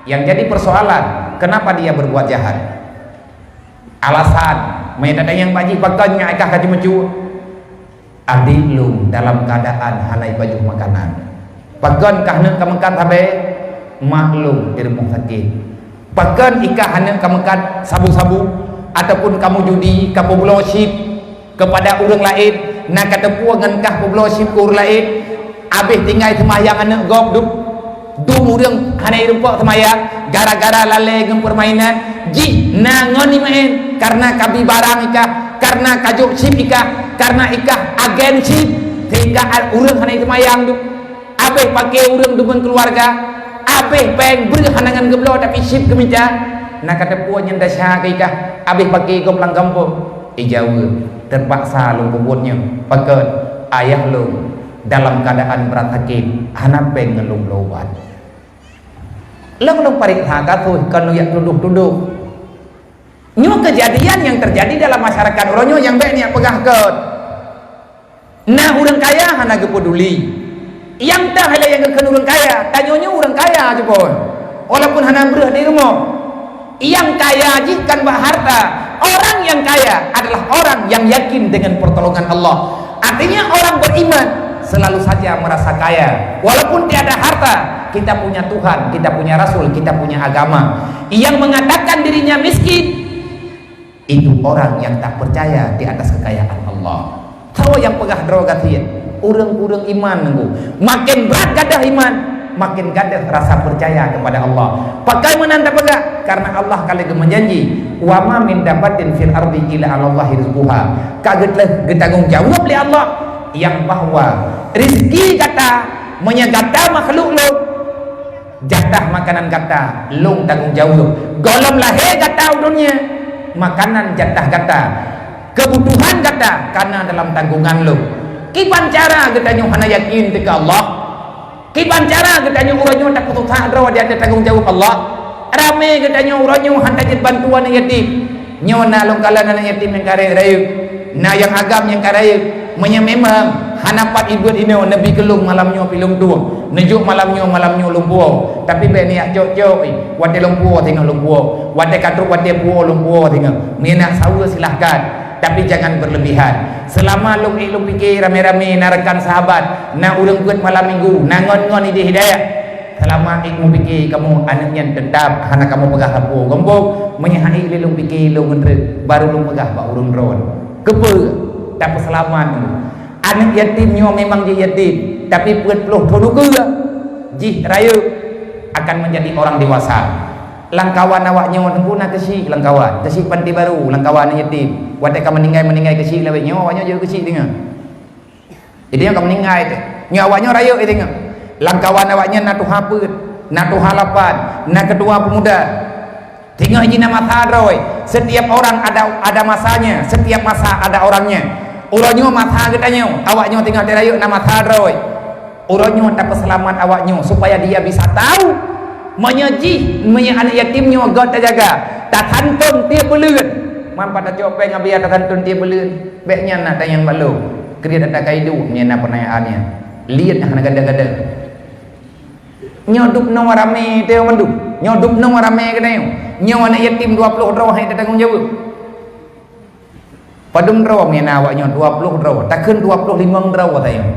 Yang jadi persoalan, kenapa dia berbuat jahat? Alasan, meunyo tatanyong bak jih, pakon nyak i kah ka ceumeucue? Adik lôn dalam keadaan hana ipajoh makanan. Pakon kah neuk ka meukat sabe? Mak lôn di rumoh sakét. Pakon i kah hana ka meukat sabu-sabu ataupun kamu judi, ka peubloe chip kepada ureuëng laén, na ka teupeue ngon kah peubloe chip keu ureuëng laén? Abéh tinggai seumayang aneuk gob dum. Dum ureuëng hana irumpok seumayang gara-gara lalée ngon peurmainan. Jih na ngon imaén karena ka bi barang i kah, karena ka jok chip i kah, karena i kah agen chip, sehingga ureuëng hana iseumayang dum. Abéh paké ureuëng deungon keuluwarga, abéh péng breueh hana ngon geubloe tapi chip geumita. Na ka teupeue nyan desya keu i kah, abéh paké gob lam gampông. Ijaweueb, terpaksa lôn peubuet nyoe. Pakon? Ayah lôn dalam keadaan berat sakét, hana péng ngon lôn bloe ubat. Lôn, lôn pareksa kasus, kon lôn jak tudoh-tudoh. Nyoe kejadian nyang terjadi dalam masyarakat uroe nyoe nyang bék neujak peugah kon. Na ureuëng kaya hana geupeuduli. Nyang teuh ilée nyang geukheun ureuëng kaya, tanyoe nyoe ureuëng kaya jipon. Walaupun hana breueh di rumoh. Nyang kaya jih kon bak harta. Orang yang kaya adalah orang yang yakin dengan pertolongan Allah. Artinya orang beriman selalu saja merasa kaya. Walaupun tiada harta, kita punya Tuhan, kita punya Rasul, kita punya agama. Yang mengatakan dirinya miskin, itu orang yang tak percaya di atas kekayaan Allah. Soe nyang peugah droe gasien? Ureuëng-ureuëng iman nunggu. Makin brat gadoh iman, makin gadoh rasa percaya kepada Allah. Pakon meunan tapeugah? Karena Allah ka lheueh geumeujanji, "Wa ma min dabbatin fil ardi illa 'alallahi rizquha." Ka geutleh geutanggong jaweueb lé Allah nyang bahwa rezeki gata, meunyoe gata makhluk lôn, jatah makanan gata lôn tanggong jaweueb. Gohlom lahé gata u donya, makanan jatah gata, keubutuhan gata kana dalam tanggongan lôn. Kiban cara geutanyoe hana yakin teuka Allah? Kiban cara geutanyoe uroe nyoe tapeususah droe di ateueh tanggong jaweueb Allah? Ramé geutanyoe uroe nyoe hana jeuet bantu aneuk yatim. Nyoe na lôn kalon aneuk yatim nyang ka rayeuk-rayeuk, na nyang agam nyang ka rayeuk. Meunyoe memang hana pat ibeuet inoe neubi keu lôn malam nyoe pih lôn tueng, neujok malam nyoe, malam nyoe lôn puwoe. Tapi bék neujak cok-cok, watée lôn puwoe singoh lôn puwoe, watée ka trok watée puwoe lôn puwoe singoh. Meunyoe nak saweue silahkan, tapi jangan berlebihan. Seulama lôn ék lôn pike ramé-ramé na rakan sahabat, na ureuëng peuet malam minggu, na ngon-ngon idéh hidayah. Seulama ék meupike kamoe aneuk nyan teutab hana kamoe peugah sapeue gombong, meunyoe han ék lé lôn pike lôn ngon treuk, baru lôn peugah bak ureuëng droe. Keupeue? Tapeuseulamat. Aneuk yatim nyoe memang jih yatim, tapi peuet ploh thon ukeue jih rayeuk akan menjadi orang dewasa. Lam kawan awak nyoe teungku na keuchik lam kawan, keuchik Panti Baru, lam kawan aneuk yatim. Watée ka meuninggai-meuninggai keuchik lawét nyoe, awak nyoe jeuet keuchik deungoe. Jadi nyoe ka meuninggai teuh. Nyoe awak nyoe rayeuk teuh deungoe. Lam kawan awak nyan na tuha peuet, na tuha lapan, na ketua pemuda. Teungoh jih na masa droe, setiap orang ada, ada masanya, setiap masa ada orangnya. Uroe nyoe masa geutanyoe, awak nyoe teungoh teurayeuk na masa droe. Uroe nyoe tapeuseulamat awak nyoe supaya dia bisa tahu meunyoe jih, meunyoe aneuk yatim nyoe göt tajaga, tasanton tieb buleuen. Man pat tacok péng abia tasanton tieb buleuen. Bék nyan na tanyong bak lôn. Kriet ata ka iduek nyan na peunayaan nyan. Liet hana gada-gada. Nyoe dub noe ramé teuh mandum. Nyoe dub noe ramé keunoe. Nyoe aneuk yatim dua ploh droe hai tatanggong jaweueb. Padum droe meunan awak nyoe dua ploh droe. Takheun dua ploh limong droe tanyoe.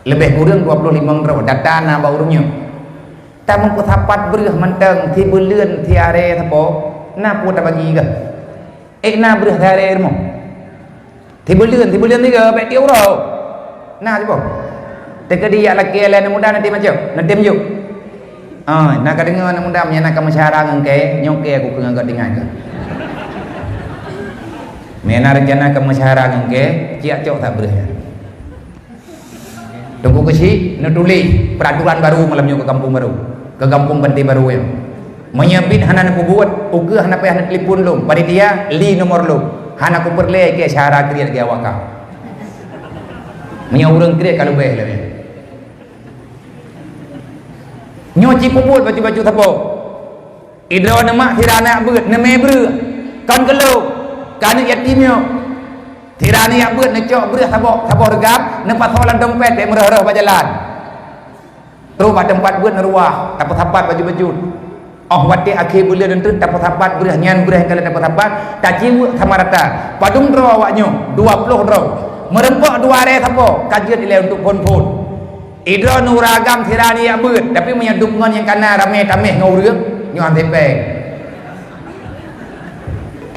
Leubeh kureueng dua ploh limong droe. Data na bak ureuëng nyoe. Tameupeue sapat breueh mantong, si buleuen, si aré sapo. Na peue tabagi kah? Ék na breueh si aré rumoh. Tibuleuen, tibuleuen tiga, bék tiep uroe. Na siboh. Teukeudi jak lakée lé aneuk muda nanti macam, nanti meujuk. Ah, na ka deungoe aneuk muda, meunyo na ka meusyara ngon kée, nyoe kée aku keu ngon geutinggai keu. Meunyo na rencana ka meusyara ngon kée, ciyak cok that breueh nyan. Teungku Keuchik neutuléh peraturan baru malam nyoe keu gampông baru, keu gampông Panti Baru nyoe. Meunyoe bit hana neupeubuet, ukeue hana payah neutelepon lom. Panitia, li nomor lom. Hana kupeureulée keu syara kriet lagée awak ka. Meunyoe ureuëng kriet ka leubeh lagée. Nyoe ci peubuet bacut-bacut sapo. Idroe neumak sira aneuk beuet, neumé breueh. Kon keu lôn, keu aneuk yatim nyoe. Sira aneuk beuet neucok breueh saboh, saboh reugam, neupasoe lam dompet, bèk meurôh-rôh bak jalan. Trok bak teumpat beuet neuruwah, tapeusapat bacut-bacut. Óh watée akhé buleuen eunteuk tapeusapat breueh nyan, breueh nyang ka lheueh tapeusapat, taciweuek sama rata. Padum droe awak nyoe? Dua ploh droe. Meureumpok dua ré sapo, ka jeuet ilée untuk phon-phon. Idroe nura agam sira aneuk beuet, tapi meunyoe dum ngon nyang kana ramé taméh ngon ureuëng, nyoe han sipéng.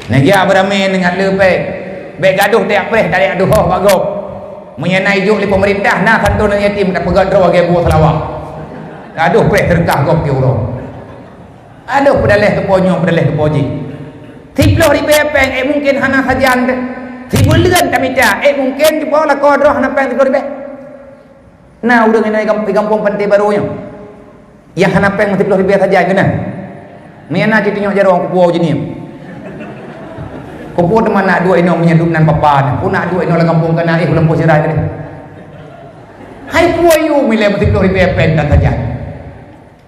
Neujak beuramé ngon le péng. Bèk gadôh tajak preh, tajak duhoh bak gob. Meunyoe na ijok lé peumeurintah, na santunan yatim, tapeugah droe lagée buet seulawah. Gadôh preh seudeukah gob keu uroe. Adoh, peudaleh keu po nyoe, peudaleh keu po jih. Siploh ribèe péng, ék mungken hana sajan teuh. Sibuleuen tamita, ék mungken cuba lakoe droe hana péng siploh ribèe. Na ureuëng inong di gam-, di gampông Pantai Barô nyoe, nyang hana péng meusiploh ribèe sajan keunan. Meunyoe na cit tunyok jaroe kupuwoe jihnyan. Kupuwoe teuma na duek inong meunyoe dum nan papa nyan. Pun na duek inong lam gampông kana, éh, ulôn po sirai tadi. Hai puwoe yue milée meusiploh ribèe péng dan sajan.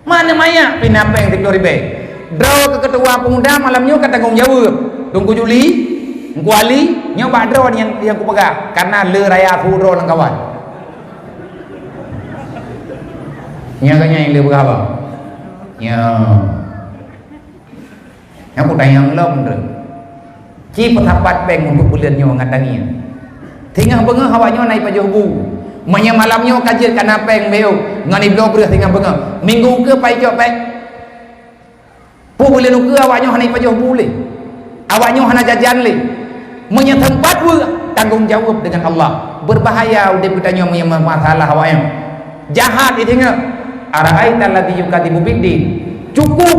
Mana manyak pih na péng siploh ribèe. Droe keu keutua peumuda malam nyoe ka tanggong jaweueb. Teungku Juli, Teungku Ali, nyoe bak droe nyang, nyang kupeugah, kareuna le raya su droe lam kawan. Nyoe ka nyan le peugah apa? Nyoe. Nyang kutanyong lom droe. Ci peusapat péng untuk buleuen nyoe ngon tangieng. Singoh beungoh awak nyoe na ipajoh bu. Meunyoe malam nyoe ka jeuet ka na péng beu ngon ibloe breueh singoh beungoh. Minggu keue pai cok péng. Peue buleuen ukeue awak nyoe hana ipajoh bu lé. Awak nyoe hana jajan lé. Meunyoe teumpat weuek, tanggong jaweueb deungon Allah. Beubahaya udeb geutanyoe meunyoe masalah awak nyoe. Jahat ideungoe. Ara'aital ladzi yukadzibu biddin. Cukup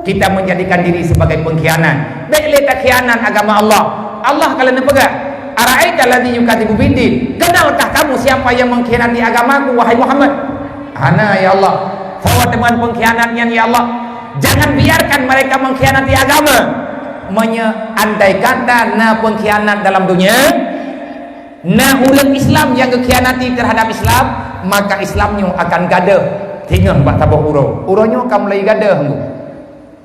kita menjadikan diri sebagai pengkhianat. Bèk lé takhianat agama Allah. Allah ka lheueh neupeugah, "Ara'aital ladzi yukadzibu biddin." Kenalkah kamu siapa yang mengkhianati agamaku, wahai Muhammad? Hana, ya Allah. Soe teuma pengkhianat nyan, ya Allah? Jangan biarkan mereka mengkhianati agama. Meunyoe andai kata na pengkhianat dalam dunia, na ureuëng Islam nyang geukhianati terhadap Islam, maka Islam nyoe akan gadôh singoh bak saboh uroe. Uroe nyoe ka mulai gadôh nyoe.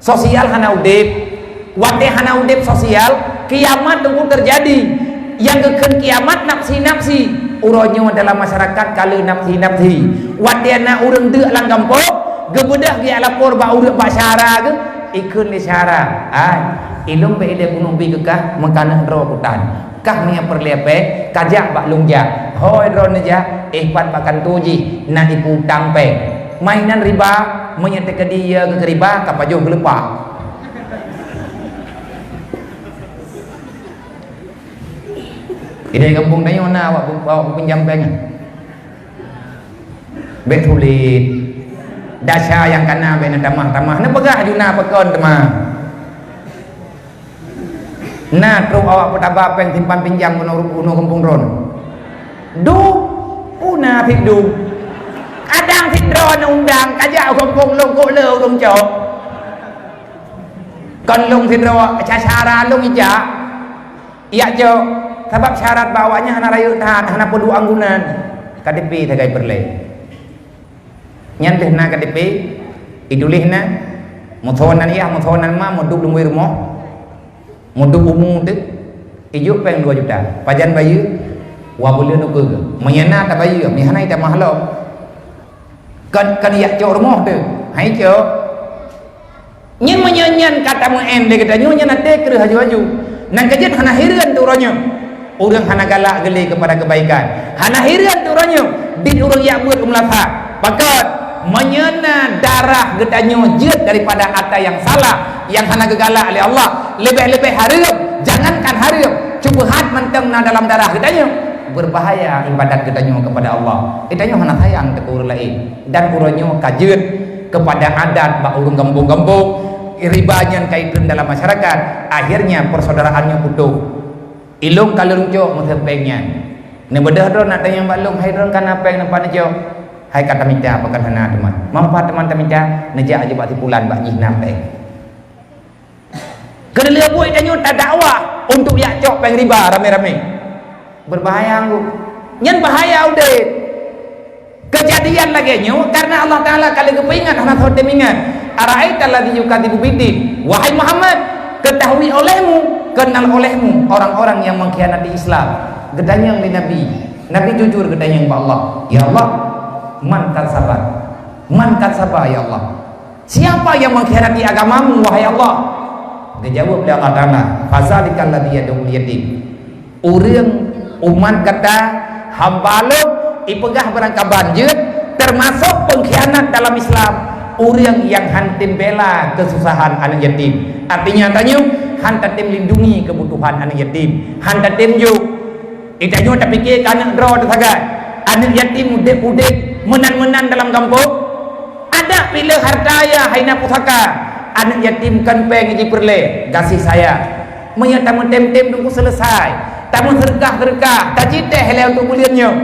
Sosial hana udeb. Watée hana udeb sosial, kiamat teungku teujadi. Nyang geukheun kiamat nafsi-nafsi. Uroe nyoe dalam masyarakat ka le nafsi-nafsi. Watée na ureuëng deuk lam gampông, geubeudôh geulapor bak ureuëng bak syara geuh, ikheun lé syara, "Ai, ilôn bèk ilée keuneuk bi keu kah meukaneuk droe kutan." Kah meunyoe peureulée péng, kajak bak lôn jak. Hôi droeneuh jak, éh pat bak kantô jih na ipeutang péng. Mainan riba, meunyoe teukeudi ya keu riba, ka pajoh geuleupah. Idéh gampông tanyoe na awak, awak peupinjam péng nyan. Bèk sulet. Dasya nyang kana bèk neutamah-tamah. Neupeugah ju na pakon teuma. Na trok awak peutaba péng simpan pinjam keunoe, keunoe gampông droeneuh? Dum, peue na cit dum. Kadang cit droeneuh undang, kajak u gampông lôn kok le ureuëng cok. Kon lôn sidroe, syara lôn ijak. Ijak cok, sabab syarat bak awaknyan hana rayeuk that, hana peuduek anggunan. K T P sagai peureulée. Nyan teuh na K T P, ituléh na, meusoe nan yah, meusoe nan ma, meuduek lumbôi rumoh, meuduek umu teuh, ijok péng dua juta. Pajan bayeue? Dua buleuen ukeue. Meunyoe na tabayeue, meuhana itamah lom. Kon, kon ijak cok rumoh teuh, hai cok. Nyan meunyoe nyan ka tameu'en lé geutanyoe, nyan até kreueh aju-aju. Nyang keujeuet hana hireuen teuh uroe nyoe. Ureuëng hana galak geulé keupada keubaikan. Hana hireuen teuh uroe nyoe, dit ureuëng jak beuet u meulasa. Pakon, meunyoe na darah geutanyoe jeuet daripada ata nyang salah, nyang hana geugalak lé Allah, leubeh-leubeh hareuem, jangankan hareuem, syubhat mantong na dalam darah geutanyoe, beubahaya ibadat geutanyoe keupada Allah. Geutanyoe hana sayang teuh keu ureuëng laén. Dan uroe nyoe ka jeuet keupada adat bak ureuëng gampông-gampông, riba nyan ka itreun dalam masyarakat, akhirnya persaudaraan nyoe putôh. Ilôn ka lôn cok meuseupeng nyan. Neubeudôh droe na tanyong bak lôn, hai droe ka na péng napa neucok? Hai ka tamita, pakon hana teuma? Manfaat teuma tamita, neujak aju bak si pulan, bak jih na péng. Keuneulheueh buet tanyoe tadakwah untuk jak cok péng riba ramé-ramé. Berbahaya anggô. Nyan bahaya udeb. Keujadian lagée nyoe karena Allah Taala ka lheueh geupeuingat hana soe tém ingat. "Ara'aital ladzi yukadzibu biddin." Wahai Muhammad, ketahui olehmu, kenal olehmu orang-orang yang mengkhianati Islam. Geutanyong lé Nabi. Nabi jujur geutanyong bak Allah, "Ya Allah, man kadzdzaba? Man kadzdzaba, ya Allah? Siapa yang mengkhianati agamamu, wahai Allah?" Geujaweueb lé Allah Taala, "Fadzalikal ladzi yad'ul yatim." Ureuëng umat gata hamba lôn ipeugah barangkaban jeuet, termasuk pengkhianat dalam Islam, ureuëng nyang han tém bela keususahan aneuëk yatim. Artinya tanyoe han tatém lindungi keubutuhan aneuëk yatim, han tatém jok. Di tanyoe tapike keu aneuëk droe teusagai, aneuëk yatim udeb-udeb meunan-meunan dalam gampông. Adak piléh harta ya hai na pusaka, aneuëk yatim kon péng jipeureulée, gaséh sayang. Meunyoe tameutém-tém teungku seuleusai, tameuseureukah-seureukah, tajitéh lé untuk buleuen nyoe.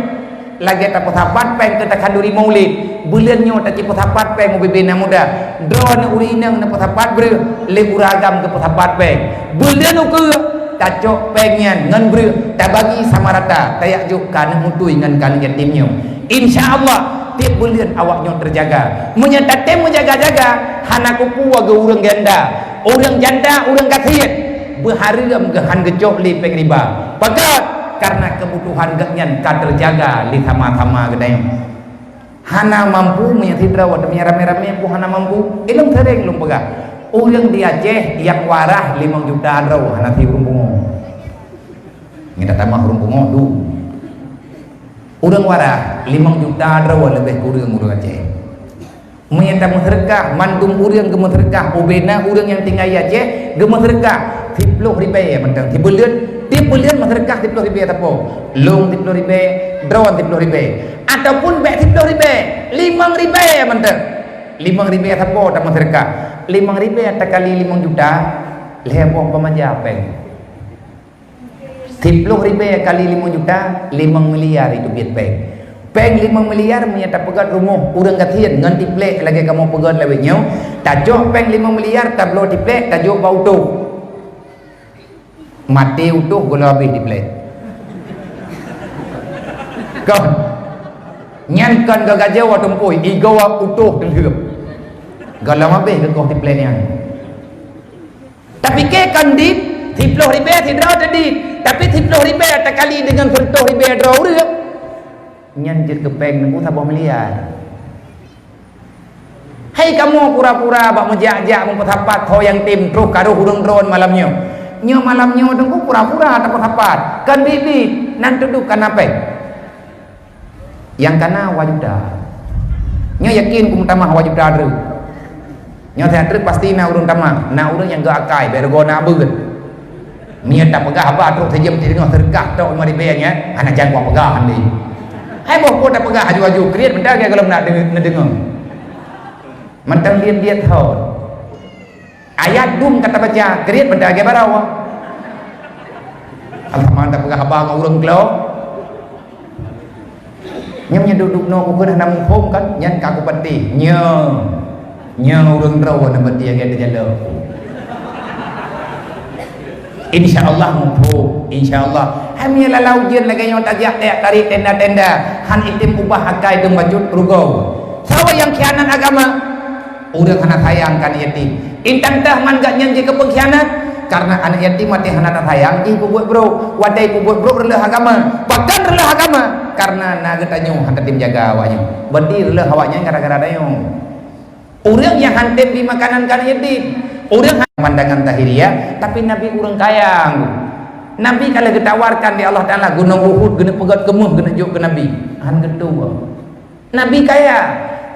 Lagée tapeusapat péng keu takhanduri maulid, buleuen nyoe tacipeusapat péng ubé-bé na muda. Droeneuh ureuëng inong neupeusapat breueh, lé ureuëng agam geupeusapat péng. Buleuen ukeue tacok péng nyan ngon breueh, tabagi sama rata, tajak jok keu aneuëk mutui ngon keu aneuëk yatim nyoe. Insya Allah, tieb buleuen awaknyoe teujaga. Meunyoe tatém meujaga-jaga, hana kupeue geu ureuëng ganda, ureuëng janda, ureuëng gasien, beuhareuem geu han geucok lé péng riba. Pakon? Karena keubutuhan geuhnyan ka teujaga lé sama-sama geutanyoe. Hana mampu, meunyoe sidroe watée meunyoe ramé-ramé pun hana mampu. Ilong sering lôn peugah, ureuëng di Aceh nyang warah limong juta droe hana si ureuëng pungo. Nyang tamah ureuëng pungo tu. Ureuëng warah limong juta droe leubeh kureueng ureuëng Aceh. Meunyoe tameuseureukah, mandum ureuëng geumeuseureukah, ubé na ureuëng nyang tinggai Aceh geumeuseureukah siploh ribée mantong. Sibuleuen, tieb buleuen meuseureukah siploh ribée sapo? Lôn siploh ribée, droen siploh ribée. Ataupun bék siploh ribée, limong ribée mantong. Limong ribée sapo tameuseureukah? Limong ribée takali limong juta, lhée boh peumaja péng. Siploh ribée kali limong juta, limong miliar itu biet péng. Péng limong miliar meunyoe tapeugét rumoh ureuëng gasien ngon tiplek lagée kamoe peugét lawét nyoe, tacok péng limong miliar tabloe tiplek tajok bak utoh. Maté utoh gohlom habéh tiplek. Kon. Nyan kon geugajoe tumpôi, igoe utoh teulheueb. Gohlom habéh geukoh tiplek nyan. Tapike kon dit, siploh ribée sidroe teuh dit, tapi siploh ribée takali deungon sireutoh ribée droe ureuëng, nyan jeuet keu péng neuk saboh miliar. Hai kamoe pura-pura bak meujak-jak meupeusapat ho nyang tem troh karoh ureuëng droen malam nyoe. Nyoe malam nyoe teungku pura-pura tapeusapat, kon dit-dit nan teuduek kana péng. Nyang kana wa juta. Nyoe yakin kumeutamah wa juta treuk. Nyoe that treuk pasti na ureuëng tamah, na ureuëng nyang geuakai, bék rugoe na beuet. Meunyoe tapeugah haba trok sijeuem sideungoe seureukah tok lima ribée nyan, hana jan kupeugah handi. Hai boh po tapeugah aju-aju, kriet meuntah lagée gohlom na deungoe, neudeungoe. Mantong liet-liet thon. Ayat dum ka tabaca, kriet mantong lagée barô. Alhamdulillah tapeugah haba ngon ureuëng klo. Nyan meunyoe duek-duek noe bukon hana muphom kan, nyan ka kupatéh. Nyoe, nyoe ureuëng droe na bati agée teujalok. Insya Allah muphom, insya Allah. Hai meunyoe lala ujeuen lagée nyoe tajak tajak tarék tenda-tenda, han item ubah akai dum bacut rugoe. Saboh nyang khianat agama. Ureuëng hana sayang keu aneuëk yatim. Intan teuh man gobnyan jeuet keu peungkhianat, kareuna aneuëk yatim watée hana tasayang jih peubuet brok, watée peubuet brok reuloh agama. Pakon reuloh agama? Kareuna na geutanyoe hana tem jaga awaknyan. Berarti reuloh awaknyan gara-gara tanyoe. Ureuëng nyang han tem bri makanan keu aneuëk yatim, ureuëng han pandangan zahiriah, tapi Nabi ureuëng kaya. Nabi ka lheueh geutawarkan lé Allah Taala gunong Uhud geuneuk peugét keumeuh geuneuk jok keu Nabi. Han geutuwoe. Nabi kaya,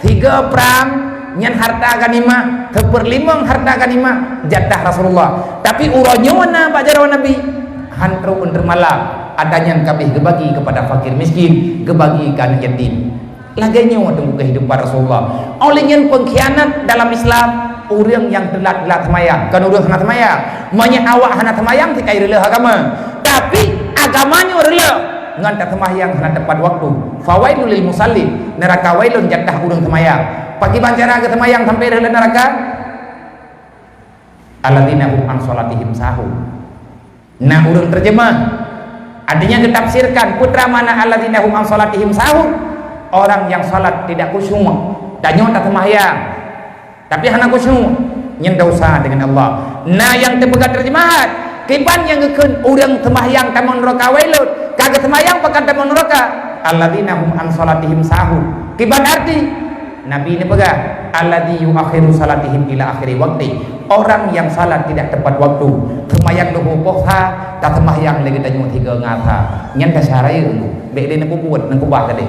tiga prang nyan harta ganimah, seperlimong harta ganimah jatah Rasulullah. Tapi uroe nyoe na bak jaroe Nabi, han trok teurmalam, ata nyan kabeh geubagi keupada fakir miskin, geubagi keu aneuëk yatim. Lagée nyoe teungku keuhidupan Rasulullah. Oleh nyan peungkhianat dalam Islam, ureuëng nyang teulat-teulat seumayang, kon ureuëng hana seumayang. Meunyoe awak hana seumayang, sikai reuloh agama. Tapi agama nyoe reuloh. Ngon taseumayang hana tepat waktu. Fawailul lil musallin, neuraka wailun jatah ureuëng seumayang. Pakriban cara geuseumayang sampai rhot lam neuraka? Alladzina hum an shalatihim sahun. Nah, ureuëng terjemah, artinya geutafsirkan, putra mana alladzina hum an shalatihim sahun? Orang yang salat tidak khusyuk. Tanyoe taseumayang, tapi hana khusyuk, nyan desya deungon Allah. Nah, nyang teupeugah terjemahan, kiban nyang geukheun ureuëng seumayang tamong neuraka wailun, ka geuseumayang pakon tamong neuraka? Alladzina hum an shalatihim sahun. Kiban arti? Nabi neupeugah, "Alladzi yuakhiru shalatihim ila akhiri waqti." Orang yang salat tidak tepat waktu. Seumayang leuhô poh sa, taseumayang lé geutanyoe tiga ngon asa. Nyan tasya rayeuk, bék lé neupeubuet, neukeubah keudéh.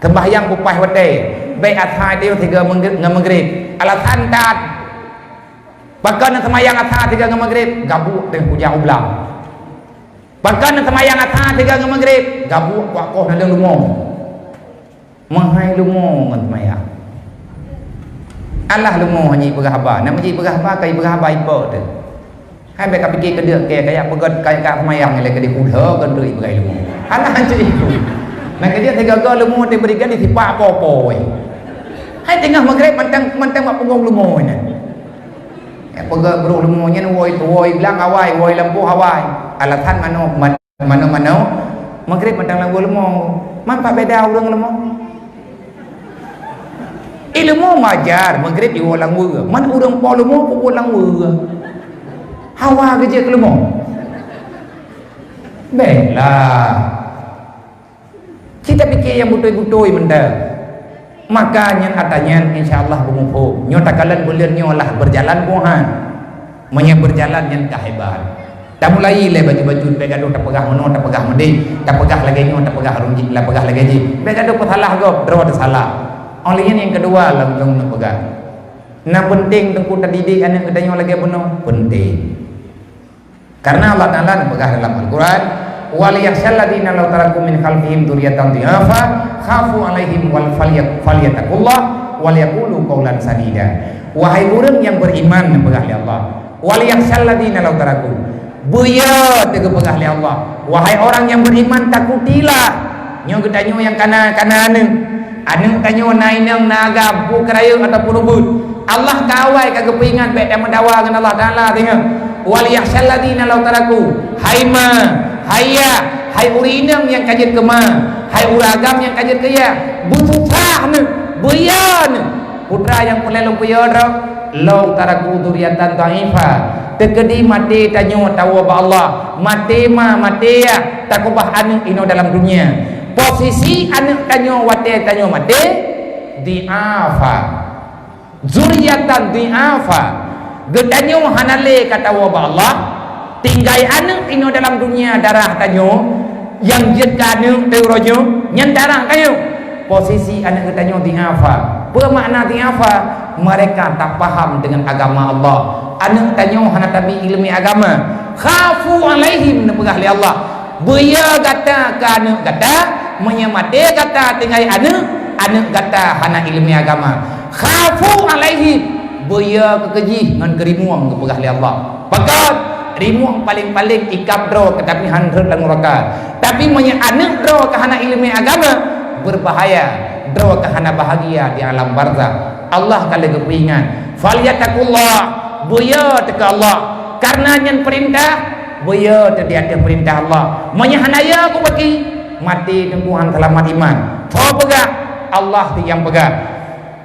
Seumayang beupaih watée, bék asa tiga ngon meugrib. Alasan that. Pakon seumayang asa tiga ngon meugrib, gabuek teuh kujak u blang. Pakon seumayang asa tiga ngon meugrib, gabuek kuak koh na leumo. Meuhai leumo ngon seumayang. Alah leumo hana jipeugah haba. Nak jipeugah haba, ka jipeugah haba ipo teuh. Hai bék ka pike keudeuk kée, kajak peugét, kajak seumayang lé keudéh kuda keu jipeugah leumo. Alah hanco jipeugah. Nak keudéh sigoe-goe leumo teuh bri kan disipak po-po weh. Hai teungoh meugrib mantong, mantong bak punggong leumo nyan. Ya, peugét brôk leumo nyan woi, woi blang awai, woi lampôh awai. Alasan manoe, man- Manoe-manoe, meugrib mantong lam weue leumo. Man pat beda ureuëng leumo? Ileumo majar, meugrib iwoe lam weue. Man ureuëng po leumo peubuet lam weue. Hawa geujeuet keu leumo. Bék lah. Ci tapike nyang beutôi-beutôi mantong. Maka nyan ata nyan insya Allah beumuphom. Nyoe takalon buleuen nyoe lah beujalan buhan. Meunyoe beujalan nyan ka hebat. Tamulai lé bacut-bacut, bék gadoh tapeugah meunoe, tapeugah meudeh, tapeugah lagée nyoe, tapeugah rung jih, tapeugah lagée jih. Bék gadoh peusalah gob, droe teusalah. Óh lheueh nyan nyang keudua lom lôn neupeugah. Na peunteng teungku tadidik aneuëk geutanyoe lagée bunoe? Peunteng. Karena Allah Taala neupeugah dalam Al-Quran, "Wal yakhsyal ladzina law taraku min khalfihim dzurriyyatan dhi'afa khafu 'alaihim wal falya-, falyattaqullah wal yaqulu qaulan sadida." Wahai ureuëng nyang beriman, neupeugah lé Allah, "Wal yakhsyal ladzina law taraku." Beuyo teuh geupeugah lé Allah, "Wahai orang nyang beriman, takutilah." Nyoe geutanyoe nyang kana, kana aneuëk. Aneuëk tanyoe na inong, na agam, peue keurayeuk ataupun ubit. Allah ka awai ka geupeuingat bék tameudawa ngon Allah Taala teungoh. "Wal yakhsyal ladzina law taraku." Hai ma, hai yah, hai ureuëng inong nyang ka jeuet keu ma, hai ureuëng agam nyang ka jeuet keu yah. Beususah neuh, beuyo neuh. Putra nyang peureulée lôn peuyö droe, "Law taraku dzurriyyatan dhi'afa." Teukeudi maté tanyoe tawoe bak Allah, maté ma, maté yah, takeubah aneuëk inoe dalam dunia. Posisi aneuëk tanyoe watée tanyoe maté, dhi'afa. Dzurriyyatan dhi'afa. Geutanyoe hana lé ka tawoe bak Allah, tinggai aneuëk inoe dalam dunia darah tanyoe, nyang jeuet keu aneuëk teuh uroe nyoe, nyan darah tanyoe. Posisi aneuëk geutanyoe dhi'afa. Peue makna dhi'afa? Mereka tak paham dengan agama Allah. Aneuëk tanyoe hana tabi iéleumé agama. Khafu 'alaihim, neupeugah lé Allah. Beuyo gata keu aneuëk gata, meunyoe maté gata tinggai aneuëk, aneuëk gata hana iéleumé agama. Khafu 'alaihim, beuyo keu keujih ngon keurimueng, geupeugah lé Allah. Pakon? Rimueng paléng-paléng ikab droe keu tapi han rhot lam nuraka. Tapi meunyoe aneuëk droe ka hana iéleumé agama, beubahaya, droe ka hana bahagia di alam barzakh. Allah ka lheueh geupeuingat, "Falyattaqullah," beuyo teuh keu Allah, kareuna nyan peurintah, beuyo teuh di ateueh peurintah Allah. Meunyoe hana yo geubaki, maté teungku han seulamat iman. Soe peugah? Allah nyang peugah.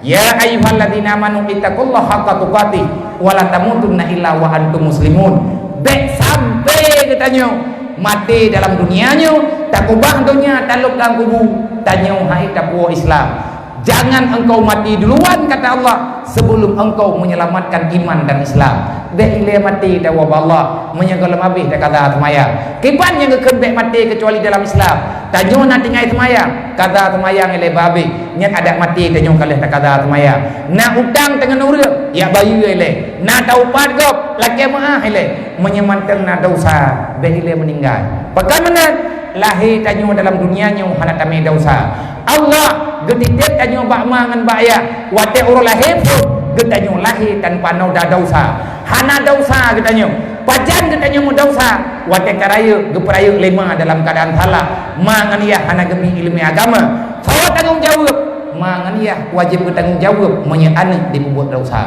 "Ya ayyuhalladzina amanu ittaqullaha haqqa tuqatih wa la tamutunna illa wa antum muslimun." Bék sampai geutanyoe maté dalam dunia nyoe, takubah donya, talop lam kubu, tanyoe hai tapuwoe Islam. Jangan engkau mati duluan, kata Allah, sebelum engkau menyelamatkan iman dan Islam. Bék ilée maté tawoe bak Allah, meunyoe gohlom habéh takaza seumayang. Kiban nyang geukheun bék maté keucuali dalam Islam? Tanyoe na tinggai seumayang, kaza seumayang ilée bak habéh. Nyan adat maté tanyoe ka lheueh takaza seumayang. Na utang teungon ureuëng, jak bayeue ilée. Na taupat gob, lakée meuáh ilée. Meunyoe mantong na desya, bék ilée meuninggai. Pakon meunan? Lahé tanyoe dalam dunia nyoe hana tamé desya. Allah geutitép tanyoe bak ma ngon bak yah. Watée uroe lahé phon, geutanyoe lahé tanpa noda desya. Hana desya geutanyoe. Pajan geutanyoe meudesya? Watée ka rayeuk, geupeurayeuk lé ma dalam keuadaan salah, ma ngon yah hana geubri iéleumé agama. Soe tanggong jaweueb? Ma ngon yah wajéb geutanggong jaweueb meunyoe aneuëk jipeubuet desya.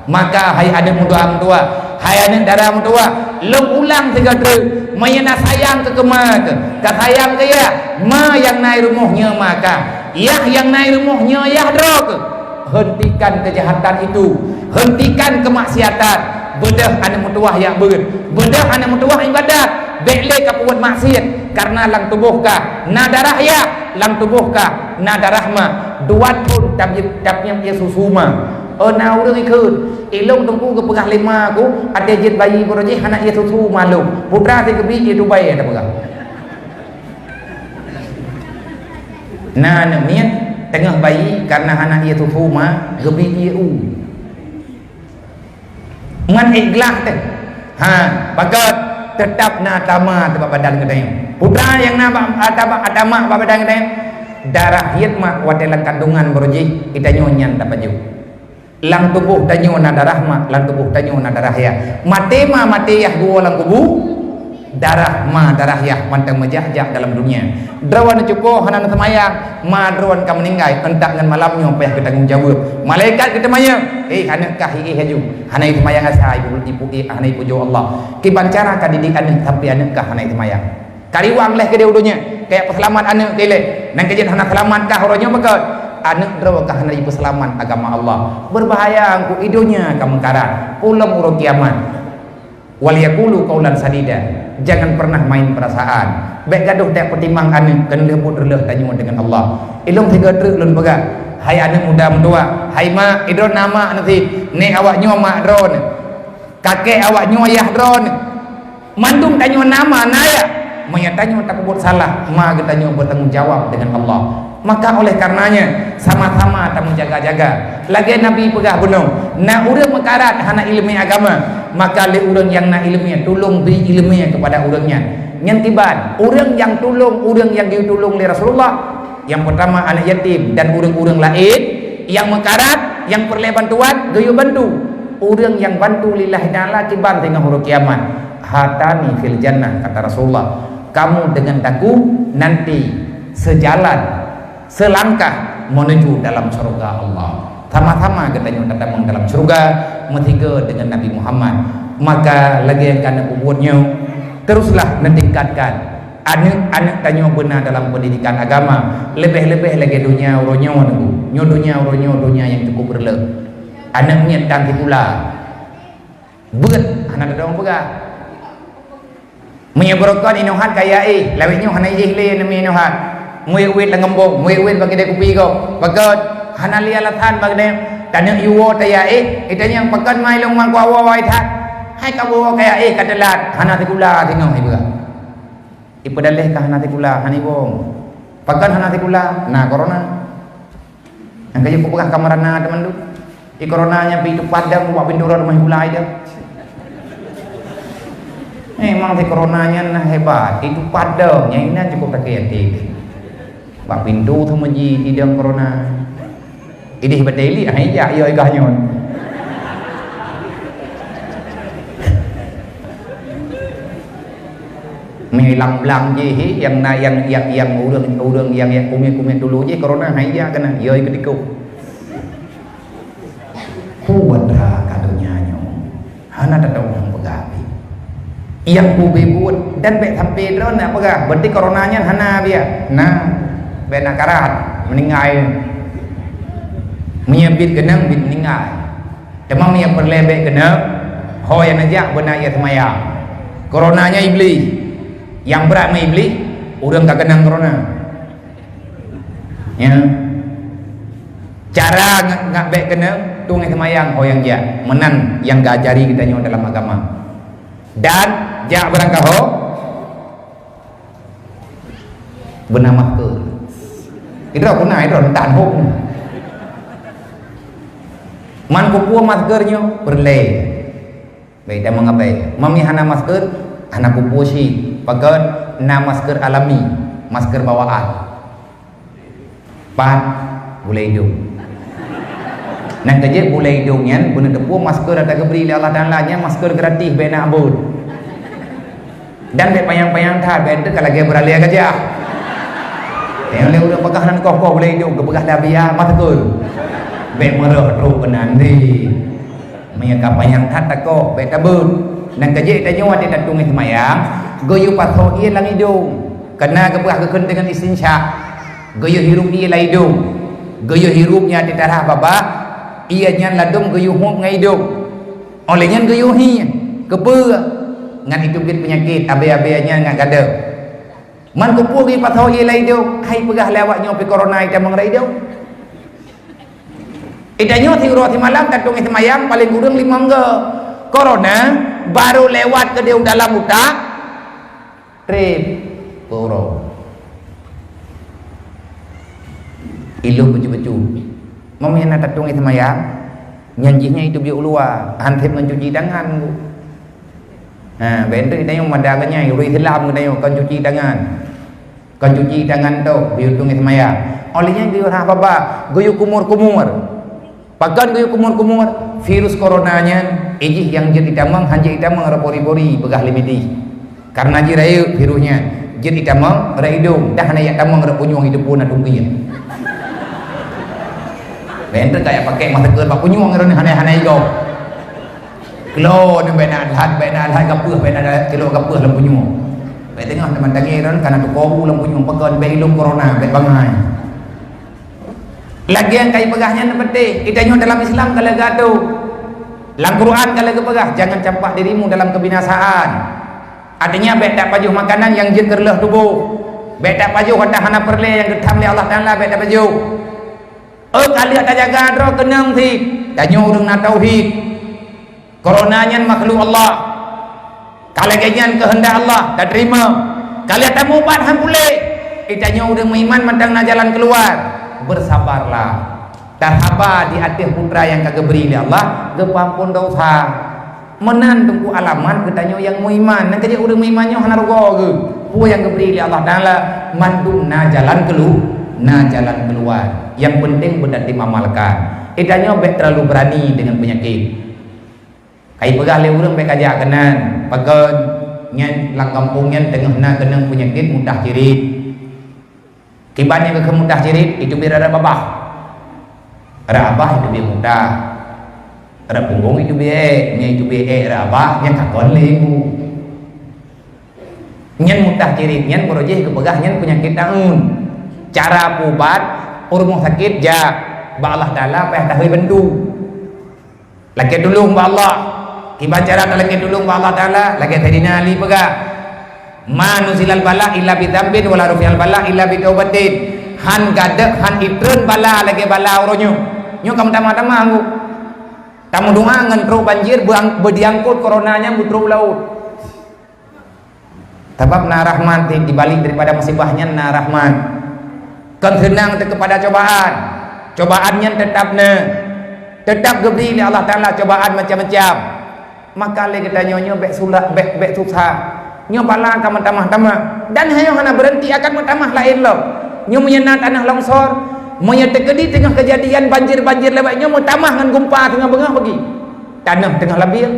Maka hai aneuëk meutuah-meutuah, hai aneuëk dara meutuah, lôn ulang sigoe treuk, meunyoe na sayang keu keuma keuh, ka sayang keu yah, ma nyang na i rumoh nyoe ma kah, yah nyang na i rumoh nyoe yah droe keuh. Hentikan kejahatan itu, hentikan kemaksiatan. Beudôh aneuëk meutuah jak beuet, beudôh aneuëk meutuah iébadat, bék lé ka peubuet maksiet, kareuna lam tuboh kah na darah yah, lam tuboh kah na darah ma. Dua thon tabiet, tabiet ié susu ma. Oh, na ureuëng ikheun, ilong teungku geupeugah lé ma ku, até jeuet bayi baroe jih hana ié susu ma lom. Putra si geubi ié tubai, tapeugah. Na aneuëk miet teungoh bayi kareuna hana ié susu ma, geubi ié u. Ngon ikhlas teuh. Ha, pakat, teutap na atama teuh bak badan geutanyoe. Putra nyang na bak atama, atama bak badan geutanyoe, darah hiet ma watée lam kandungan baroe jih, geutanyoe nyan tapajoh. Lam tuboh tanyoe na darah ma, lam tuboh tanyoe na darah yah. Maté ma, maté yah geuwoe lam kubu, darah ma, darah yah mantong meujak-jak dalam dunia. Droeneuh cuko hana neuseumayang, ma droeneuh ka meuninggai, euntak ngon malam nyoe payah geutanggong jaweueb. Malaikat geuteumanyong, "Eh, aneuëk kah, iéh laju. Hana iseumayang asa, ibu, ibu, eh, hana ipujoe Allah." Kiban cara ka didik aneuëk sampai aneuëk kah hana iseumayang. Ka riwang lé keudeh u donya, kajak peuseulamat aneuëk keu ilée. Nyang keujeuet hana seulamat kah uroe nyoe beukeuet. Aneuëk droe kah hana jipeuseulamat agama Allah. Beubahaya, eungku i donya ka meukarat, ulôn uroe kiamat. Wal yaqulu qaulan sadida. Jangan pernah main perasaan. Bék gadôh tajak peutimang aneuëk, keuneulheueh buet reuloh tanyoe deungon Allah. Ilôn sigoe treuk lôn peugah, hai aneuëk muda meutuah, hai mak, idroe na mak neusi, nék awak nyoe mak droeneuh. Kakek awak nyoe yah droeneuh. Mandum tanyoe na ma na yah. Meunyoe tanyoe tapeubuet salah, ma geutanyoe beutanggong jawab deungon Allah. Maka oleh karenanya, sama-sama tameujaga-jaga. Lagée Nabi peugah bunoe, na ureuëng meukarat hana iéleumé agama, maka lé ureuëng nyang na iéleumé tulông bri iéleumé keupada ureuëng nyan. Nyan kiban, ureuëng nyang tulông, ureuëng nyang geutulông lé Rasulullah, nyang peurtama aneuëk yatim dan ureuëng-ureuëng laén, nyang meukarat, nyang peureulée bantuan, geuyue bantu. Ureuëng nyang bantu lillahi ta'ala kiban teungoh uroe kiamat. "Hatani fil jannah," kata Rasulullah, "Kamu dengan aku nanti sejalan, selangkah menuju dalam surga Allah." Sama-sama geutanyoe tatamong dalam surga meusigoe deungon Nabi Muhammad. Maka lagée nyang ka na peubuet nyoe, teruslah neutingkatkan aneuëk-aneuëk tanyoe beuna dalam pendidikan agama, leubeh-leubeh lagée donya uroe nyoe, Teungku. Nyoe donya uroe nyoe donya nyang cukup reuleueh. Aneuëk miet tan sikula. Beuet hana tadong peugah. Meunyoe beurokon inoe hat kaya éh, lawét nyoe hana éh lé neumi inoe hat. Muet-uet lam geumbong, muet-uet bak keude kupi gob. Pakon hana lé alasan bak keude. Taneuk yuwo taya éh, itanyong pakon mai lôn wan kuawa wai that. Hai ka woe kaya éh ka teulat, hana sikula singoh ipeugah. Ipeudaleh ka hana sikula, hana iwong. Pakon hana sikula? Na korona. Nyang ka jeuet kupeugah ka meurana teuma lôn. Di korona nyan pih teupat dong bak pintoe rot rumoh sikula idong. Memang si korona nyan na hebat, itu pat dong, nyang inan cukup sakét até. Bak pintoe teuma ji idong korona. Ideh bateli, hai jak yo igah nyon. Meulang blang jih, nyang na, nyang, nyang, nyang ureueng, ureueng nyang, nyang kumiet-kumiet dulu jih korona hai jak keunan, yo ikeudikuk. Peue dra ka donya nyoe, hana tadong nyang peugah pih. Nyang ubé buet dan bék sampai droe nak peugah, berarti korona nyan hana biya. Nah, bék na karat, meuninggai. Meunyoe bit keunong, bit meuninggai. Teuma meunyoe peureulée bék keunong, ho nyang neujak beuna ie seumayang. Korona nyan Iblih. Nyang brat meuiblih, ureueng ka keunong korona. Ya. Cara ngat, ngat bék keunong, tueng seumayang ho nyang jak. Meunan nyang geuajari geutanyoe dalam agama. Dan jak beurangkaho, beuna masker. Idroe guna, idroe entan hok. Man kupeue masker nyoe peureulée. Baik, dan mengapai. Mami hana masker, hana kupeue cit. Pakon na masker alami, masker bawaan. Pat, bulée idong. Nyang keujeuet bulée idong nyan, beuneuteupeu masker ata geubri lé Allah Taala, nyan masker gratis, bék na abot. Dan bék panyang-panyang that, bék teuk ka lagée beuralée gajah. Nyang lé ureuëng peugah nan koh-koh boleh hidup, geupeugah lé Abiya, mah teukeu. Bék meureuh trok keunan deh. Meunyoe ka panyang that takoh, bék tabeuet. Nyang keujeuet tanyoe watée tatueng seumayang, geuyue pasoe ié lam idong. Keunan geupeugah geukheun deungon istinsyak. Geuyue hirup ié lam idong. Geuyue hirup nyan di tarah babah, ié nyan ladom geuyue huep ngon idong. Óh lheueh nyan geuyue hié, keupeue? Ngan itu biet peunyakét, abée-abée nyan ngat gadôh. Man keupeue geupasoe ié lam idong, hai peugah lé awak nyoe pih korona itamong lam idong. Itanyoe siuroe simalam ka tueng seumayang paleng kureueng limong go. Korona barô lewat keudeh u dalam utak, treb, peurô. Ilôn bacut-bacut. Meunyoe na tatueng seumayang, nyan jih nyan itu biet u luwa, han sép ngon cuci tangan. Ha, bék teuk tanyoe mada nyan, ureuëng Islam geutanyoe kon cuci tangan. Kon cuci tangan tu, geuyue tueng seumayang. Óh lheueh nyan geuyue hah babah, geuyue kumur-kumur. Pakon geuyue kumur-kumur? Virus korona nyan, ijih nyang jeuet itamong, han jeuet itamong rot pori-pori, peugah lé Medi. Karena jih rayeuk virus nyan, jeuet itamong rot idong, dah hana jak tamong rot punyueng, itu pun na tungkien. Bék teuk ka jak pakai masker bak punyueng, hana, hana igoe. Klo ni bék na lhat, bék na lhat gapeuh, bék na lhat klo gapeuh lam punyueng. Bék teungoh teuma tangieng ron kana tukobu lam punyueng, pakon bék ilôn korona, bék bangai. Lagée nyang ka ipeugah nyan peunteng, itanyoe dalam Islam ka lagée atoe. Lam Quran ka lagée peugah, "Jangan campak dirimu dalam kebinasaan." Artinya, bék tapajoh makanan nyang jeuet keu reuloh tuboh. Bék tapajoh hareuta hana peureulée nyang geutam lé Allah Taala, bék tapajoh. Oh, ka lheueh tajaga droe keunong cit, tanyoe ureuëng na tauhid. Korona nyan makhluk Allah. Ka lagée nyan keuheundak Allah, tateurimong. Ka lheueh tamubat han puléh. Itanyoe ureuëng meuiman mantong na jalan keuluwa. Beusabarlah. Tasaba di ateueh putra nyang ka geubri lé Allah, geupeuamphon desya. Meunan teungku alamat geutanyoe nyang meuiman. Nyang keujeuet ureuëng meuiman nyoe hana rugoe geuh. Peue nyang geubri lé Allah Taala, mandum na jalan keulu-, na jalan keuluwa. Nyang peunteng beutatem amalkan. Itanyoe bék teulalu beurani deungon peunyakét. Ka ipeugah lé ureuëng bék kajak keunan, pakon nyan lam gampông nyan teungoh na keunong peunyakét mutah cirit. Kiban nyang geukheun mutah cirit, itu biet rara babah. Rara babah itu biet mutah. Rara punggong itu biet ék, nyan itu biet ék rara babah, nyan ka kon lé ibu. Nyan mutah cirit, nyan baroe jih geupeugah nyan peunyakét taun. Cara peuubat, u rumoh sakét jak, bak Allah Taala payah tahôi bantu. Lakée tulông bak Allah. Kiban cara talakée tulông bak Allah Taala, lagée Saidina Ali peugah, "Ma nuzilal bala illa bi dzambin, wa la rufi'al bala illa bi taubatin." Han gadôh, han itreun bala lagée bala uroe nyoe. Nyoe ka meutamah-tamah anggô. Tameudoá ngon trok banjir beuang-, beudiangkot korona nyan beutrok u laôt. Sabab na rahmat di, di balik daripada musibah nyan na rahmat. Kon seunang teuh keupada cobaan. Cobaan nyan teutap na. Teutap geubri lé Allah Taala cobaan macam-macam. Maka lé geutanyoe nyoe bék sulak, bék, bék susah. Nyoe bala ka meutamah-tamah. Dan nyoe hana beureuenti akan meutamah laén lom. Nyoe meunyoe na tanah longsor, meunyoe teukeudi teungoh keujadian banjir-banjir lewat nyoe meutamah ngon gumpa teungoh beungoh bagi. Tanoh teungoh labieng.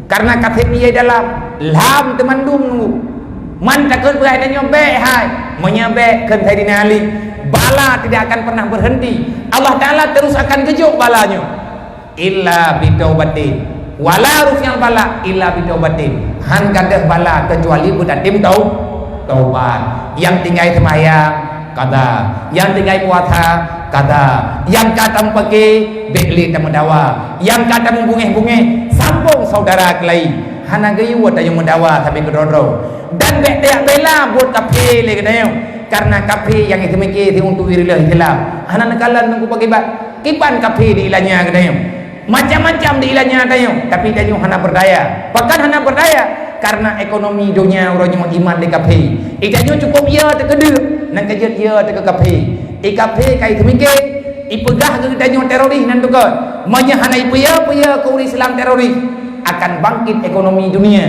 Karena ka sép ié dalam, lam teumandum nunggu. Man takot beurai tanyoe bék hai. Meunyoe bék kheun Saidina Ali, bala tidak akan pernah berhenti. Allah Taala terus akan geujok bala nyoe. Illa bitaubatin. Wala rufi'al bala illa bitaubatin. Han gadôh bala keucuali beutatem tau-, taubat. Nyang tinggai seumayang, kada. Nyang tinggai puasa, kada. Nyang ka tameupake, bék lé tameudawa. Nyang ka tameubungéh-bungéh, sambong syedara keulayi. Hana geuyue tanyoe meudawa sabe keudroe-droe. Dan bék tajak bela buet kafé lé geutanyoe. Karena kafé nyang jiseumiké siuntui riléh Islam. Hana neukalon teungku pakiban. Kiban kafé di ilanya geutanyoe. Macam-macam di ilanya tanyoe, tapi tanyoe hana berdaya. Pakon hana berdaya? Karena ekonomi donya uroe nyoe iman di kafé. Itanyoe cukup ya teukeudeuh, nan keujeuet ya teuka kafé. I kafé ka iseumiké, ipeugah keu geutanyoe teroris nan tukon. Meunyoe hana ipeue-peue keu ureuëng Islam teroris, akan bangkit ekonomi dunia.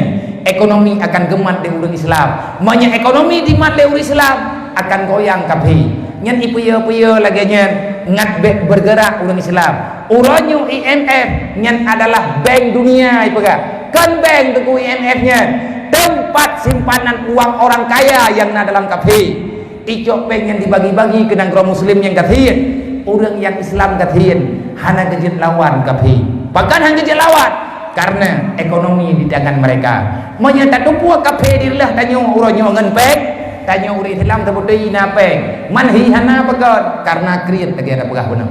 Ekonomi akan geumat lé ureuëng Islam. Meunyoe ekonomi dimat lé ureuëng Islam, akan goyang kafé. Nyan ipeue-peue lagée nyan, ngat bék bergerak ureuëng Islam. Uroe nyoe I M F nyan adalah bank dunia ipeugah. Kon bank teungku I M F nyan. Teumpat simpanan uang orang kaya nyang na dalam kafé. Icok péng nyan dibagi-bagi keu nanggroe muslim nyang gasien. Ureuëng nyang Islam gasien, hana geujeuet lawan kafé. Pakon hana geujeuet lawan? Karena ekonomi di tangan mereka. Meunyoe tateupeue kafé direulah tanyoe uroe nyoe ngon péng, tanyoe ureuëng Islam teubeutôi na péng. Man hi hana pakon, karena kriet lagée tapeugah bunoe.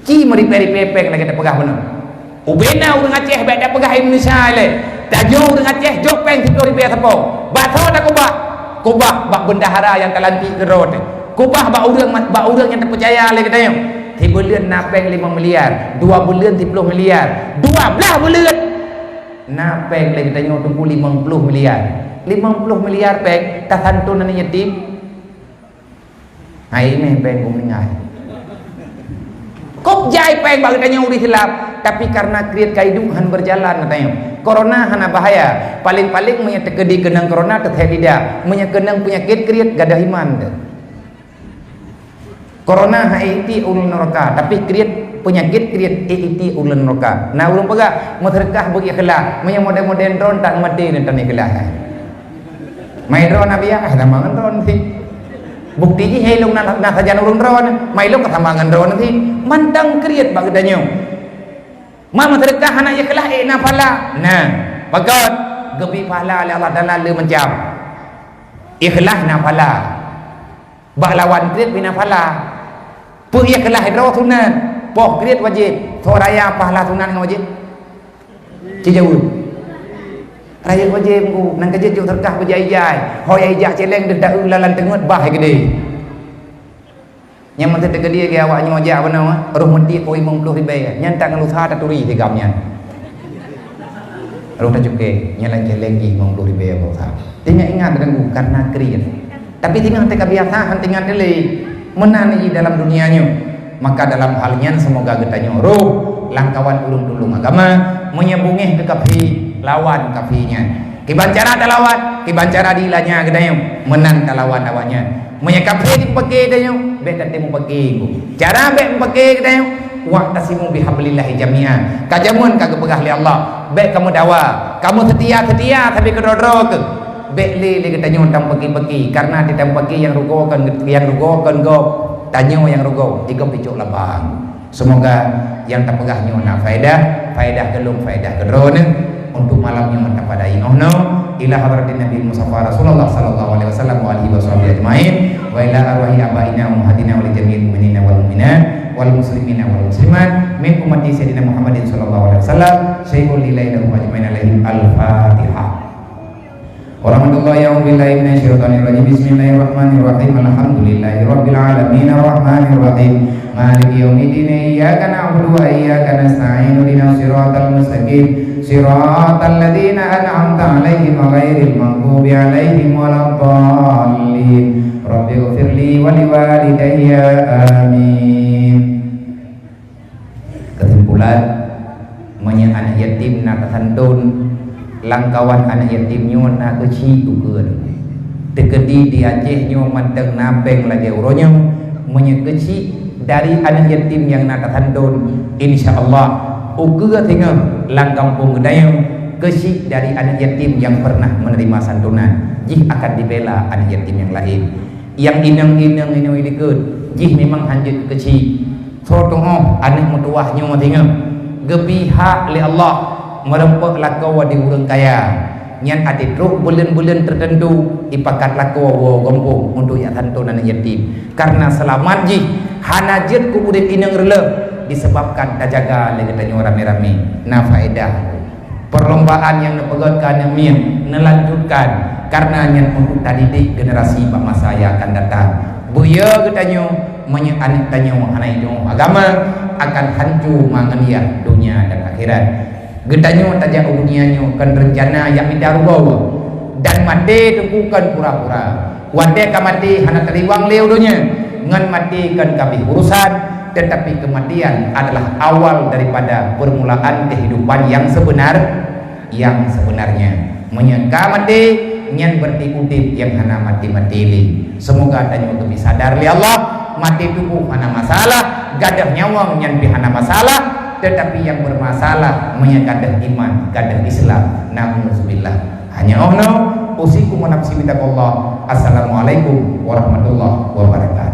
Ci meuripée-ripée péng lagée tapeugah bunoe. Ubena ureuëng Aceh bék tapeugah Indonesia ilée. Tanyoe ureuëng Aceh jok péng siploh ribée sapo. Bak soe takubah? Kubah bak bendahara nyang talantik keudroe teuh. Kubah bak ureuëng, bak ureuëng nyang tapeucaya lé geutanyoe. Sibuleuen na péng limong miliar, dua buleuen siploh miliar, dua blaih buleuen na péng lé geutanyoe teungku limong ploh miliar. Limong ploh miliar péng tasanton aneuk yatim. Hai meh péng geumeuninggai. Kok jai péng bak geutanyoe ureuëng Islam, tapi karena kriet kaiduek han berjalan geutanyoe. Corona hana bahaya. Paling-paling meunyoe teukeudi keunong corona teuthée lidah. Meunyoe keunong peunyakét kriet gadoh iman teuh. Corona hai iti ulôn neuraka, tapi kriet peunyakét kriet iti ulôn neuraka. Na ureuëng peugah, meuseudeukah beu ikhlas, meunyoe model-model droen tak maté dan tan ikhlas. Mai droen Nabi ah, sama ngon droen sih. Bukti jih hai lôn na, na sajan ureuëng droen, mai lôn ka sama ngon droen sih. Mantong kriet bak geutanyoe. Ma meuseudeukah hana ikhlas, eh, na phala. Nah, pakon geubri phala lé Allah Taala le macam. Ikhlas na phala. Bak lawan kriet bina phala. Peu ikhlas droe sunat, poh kriet wajéb. Soe raya phala sunat ngon wajéb? Ci jaweueb. Raya wajéb ku, nang keujeuet jok seudeukah beujai-jai. Ho yai jak céléng deuh taeu lalan teungeut bah geude. Nyang meuteuk teukeudi gaya awak nyoe jak beuna, roh meuti poi limong ploh ribée. Nyan tak ngeulusa taturi sigam nyan. Roh tacuke, nyan lan céléng jih limong ploh ribée ngeulusa. Teuingat-ingat deungon karena kriet. Tapi singoh teuka biasa, han teuingat lé. Meunan jih dalam dunia nyoe. Maka dalam hal nyan semoga geutanyoe roh lam kawan ureuëng tulông agama, meunyoe beungéh keu kafé, lawan kafé nyan. Kiban cara talawan, kiban cara dilanya geutanyoe, meunan talawan awaknyan. Meunyoe kafé jipeuke geutanyoe, bék tatem mupeuke. Cara bék mupeuke geutanyoe, wa'tasimu bihablillahi jami'a. Ka jameun ka geupeugah lé Allah, bék kamoe dawa, kamoe seutia-seutia sabe keudroe-droe keuh. Bék lé lé geutanyoe tampeuki-peuki, karena di tampeuki nyang rugoe kon, nyang rugoe kon gob, tanyoe nyang rugoe, di gob icok labang. Semoga nyang tapeugah nyoe na faedah, faedah keu lôn, faedah keu droeneuh. Untuk malam nyoe tapadai 'oh noe, ila hadratin Nabi Mustafa Rasulullah sallallahu alaihi wasallam wa alihi wasahbihi ajmain, wa ila arwahi abaina wa ummahatina wa li jami'il mu'minina wal mu'minat wal muslimina wal muslimat min ummati Sayyidina Muhammadin sallallahu alaihi wasallam, syai'un lillahi lahum ajmain alaihim. Al-Fatihah. Warahmatullahi, a'udzubillahi minasyaitonirrajim. Bismillahirrahmanirrahim. Alhamdulillahirabbil alamin, arrahmanirrahim, maliki yaumiddin. Iyyaka na'budu wa iyyaka nasta'in. Ihdinas siratal mustaqim. Siratal ladzina an'amta 'alaihim ghairil maghdubi 'alaihim waladdallin. Rabbighfirli wa liwalidayya. Amin. Kesimpulan, meunyoe aneuk yatim na tasanton, langkawan aneuk yatim nyoe na keuchik ukeue. Teukeudi di Aceh nyoe mantong na péng lagée uroe nyoe, meunyoe keuchik dari aneuk yatim nyang na tasanton, insya Allah ukeue singoh lam gampông geutanyoe keuchik dari aneuk yatim nyang pernah menerima santunan, jih akan dibela aneuk yatim nyang laén. Nyang inong-inong inong likot, jih memang hanjeuet keuchik. Soe tuoh aneuk meutuwah nyoe singoh geubri hak lé Allah meureumpok lakoe di ureuëng kaya, nyan até trok buleuen-buleuen teuteuntu ipakat lakoe woe gampông untuk jak santon aneuk yatim. Karena seulamat jih hana jeuet keu udeb inong reuleuh disebabkan tajaga lé geutanyoe ramé-ramé. Na faedah. Perlombaan nyang neupeugét keu aneuk miet neulanjutkan, karena nyan untuk tadidik generasi bak masa nyang akan datang. Beuyo geutanyoe, meunyoe aneuk tanyoe hana itu'oh agama, akan hanco mangeuniah dunia dan akhirat. Geutanyoe tajak u dunia nyoe kon reuncana jak mita rugoe, dan maté teungku kon pura-pura. Watée ka maté hana teuliwang lé u donya, ngon maté kon ka abéh urosan, teutapi keumatian adalah awal daripada peurmulaan keuhidupan nyang seubeuna, nyang seubeunarnya. Meunyoe ka maté, nyan beurati udeb nyang hana maté-maté lé. Seumoga tanyoe geubri sadar lé Allah, maté tuboh hana masalah, gadôh nyawöng nyan pih hana masalah, teutapi nyang beurmasalah meunyoe gadôh iman, gadôh Islam. Nauzubillah. Hanya 'oh noe, usikum wa nafsi bitaqwallah. Assalamualaikum warahmatullahi wabarakatuh.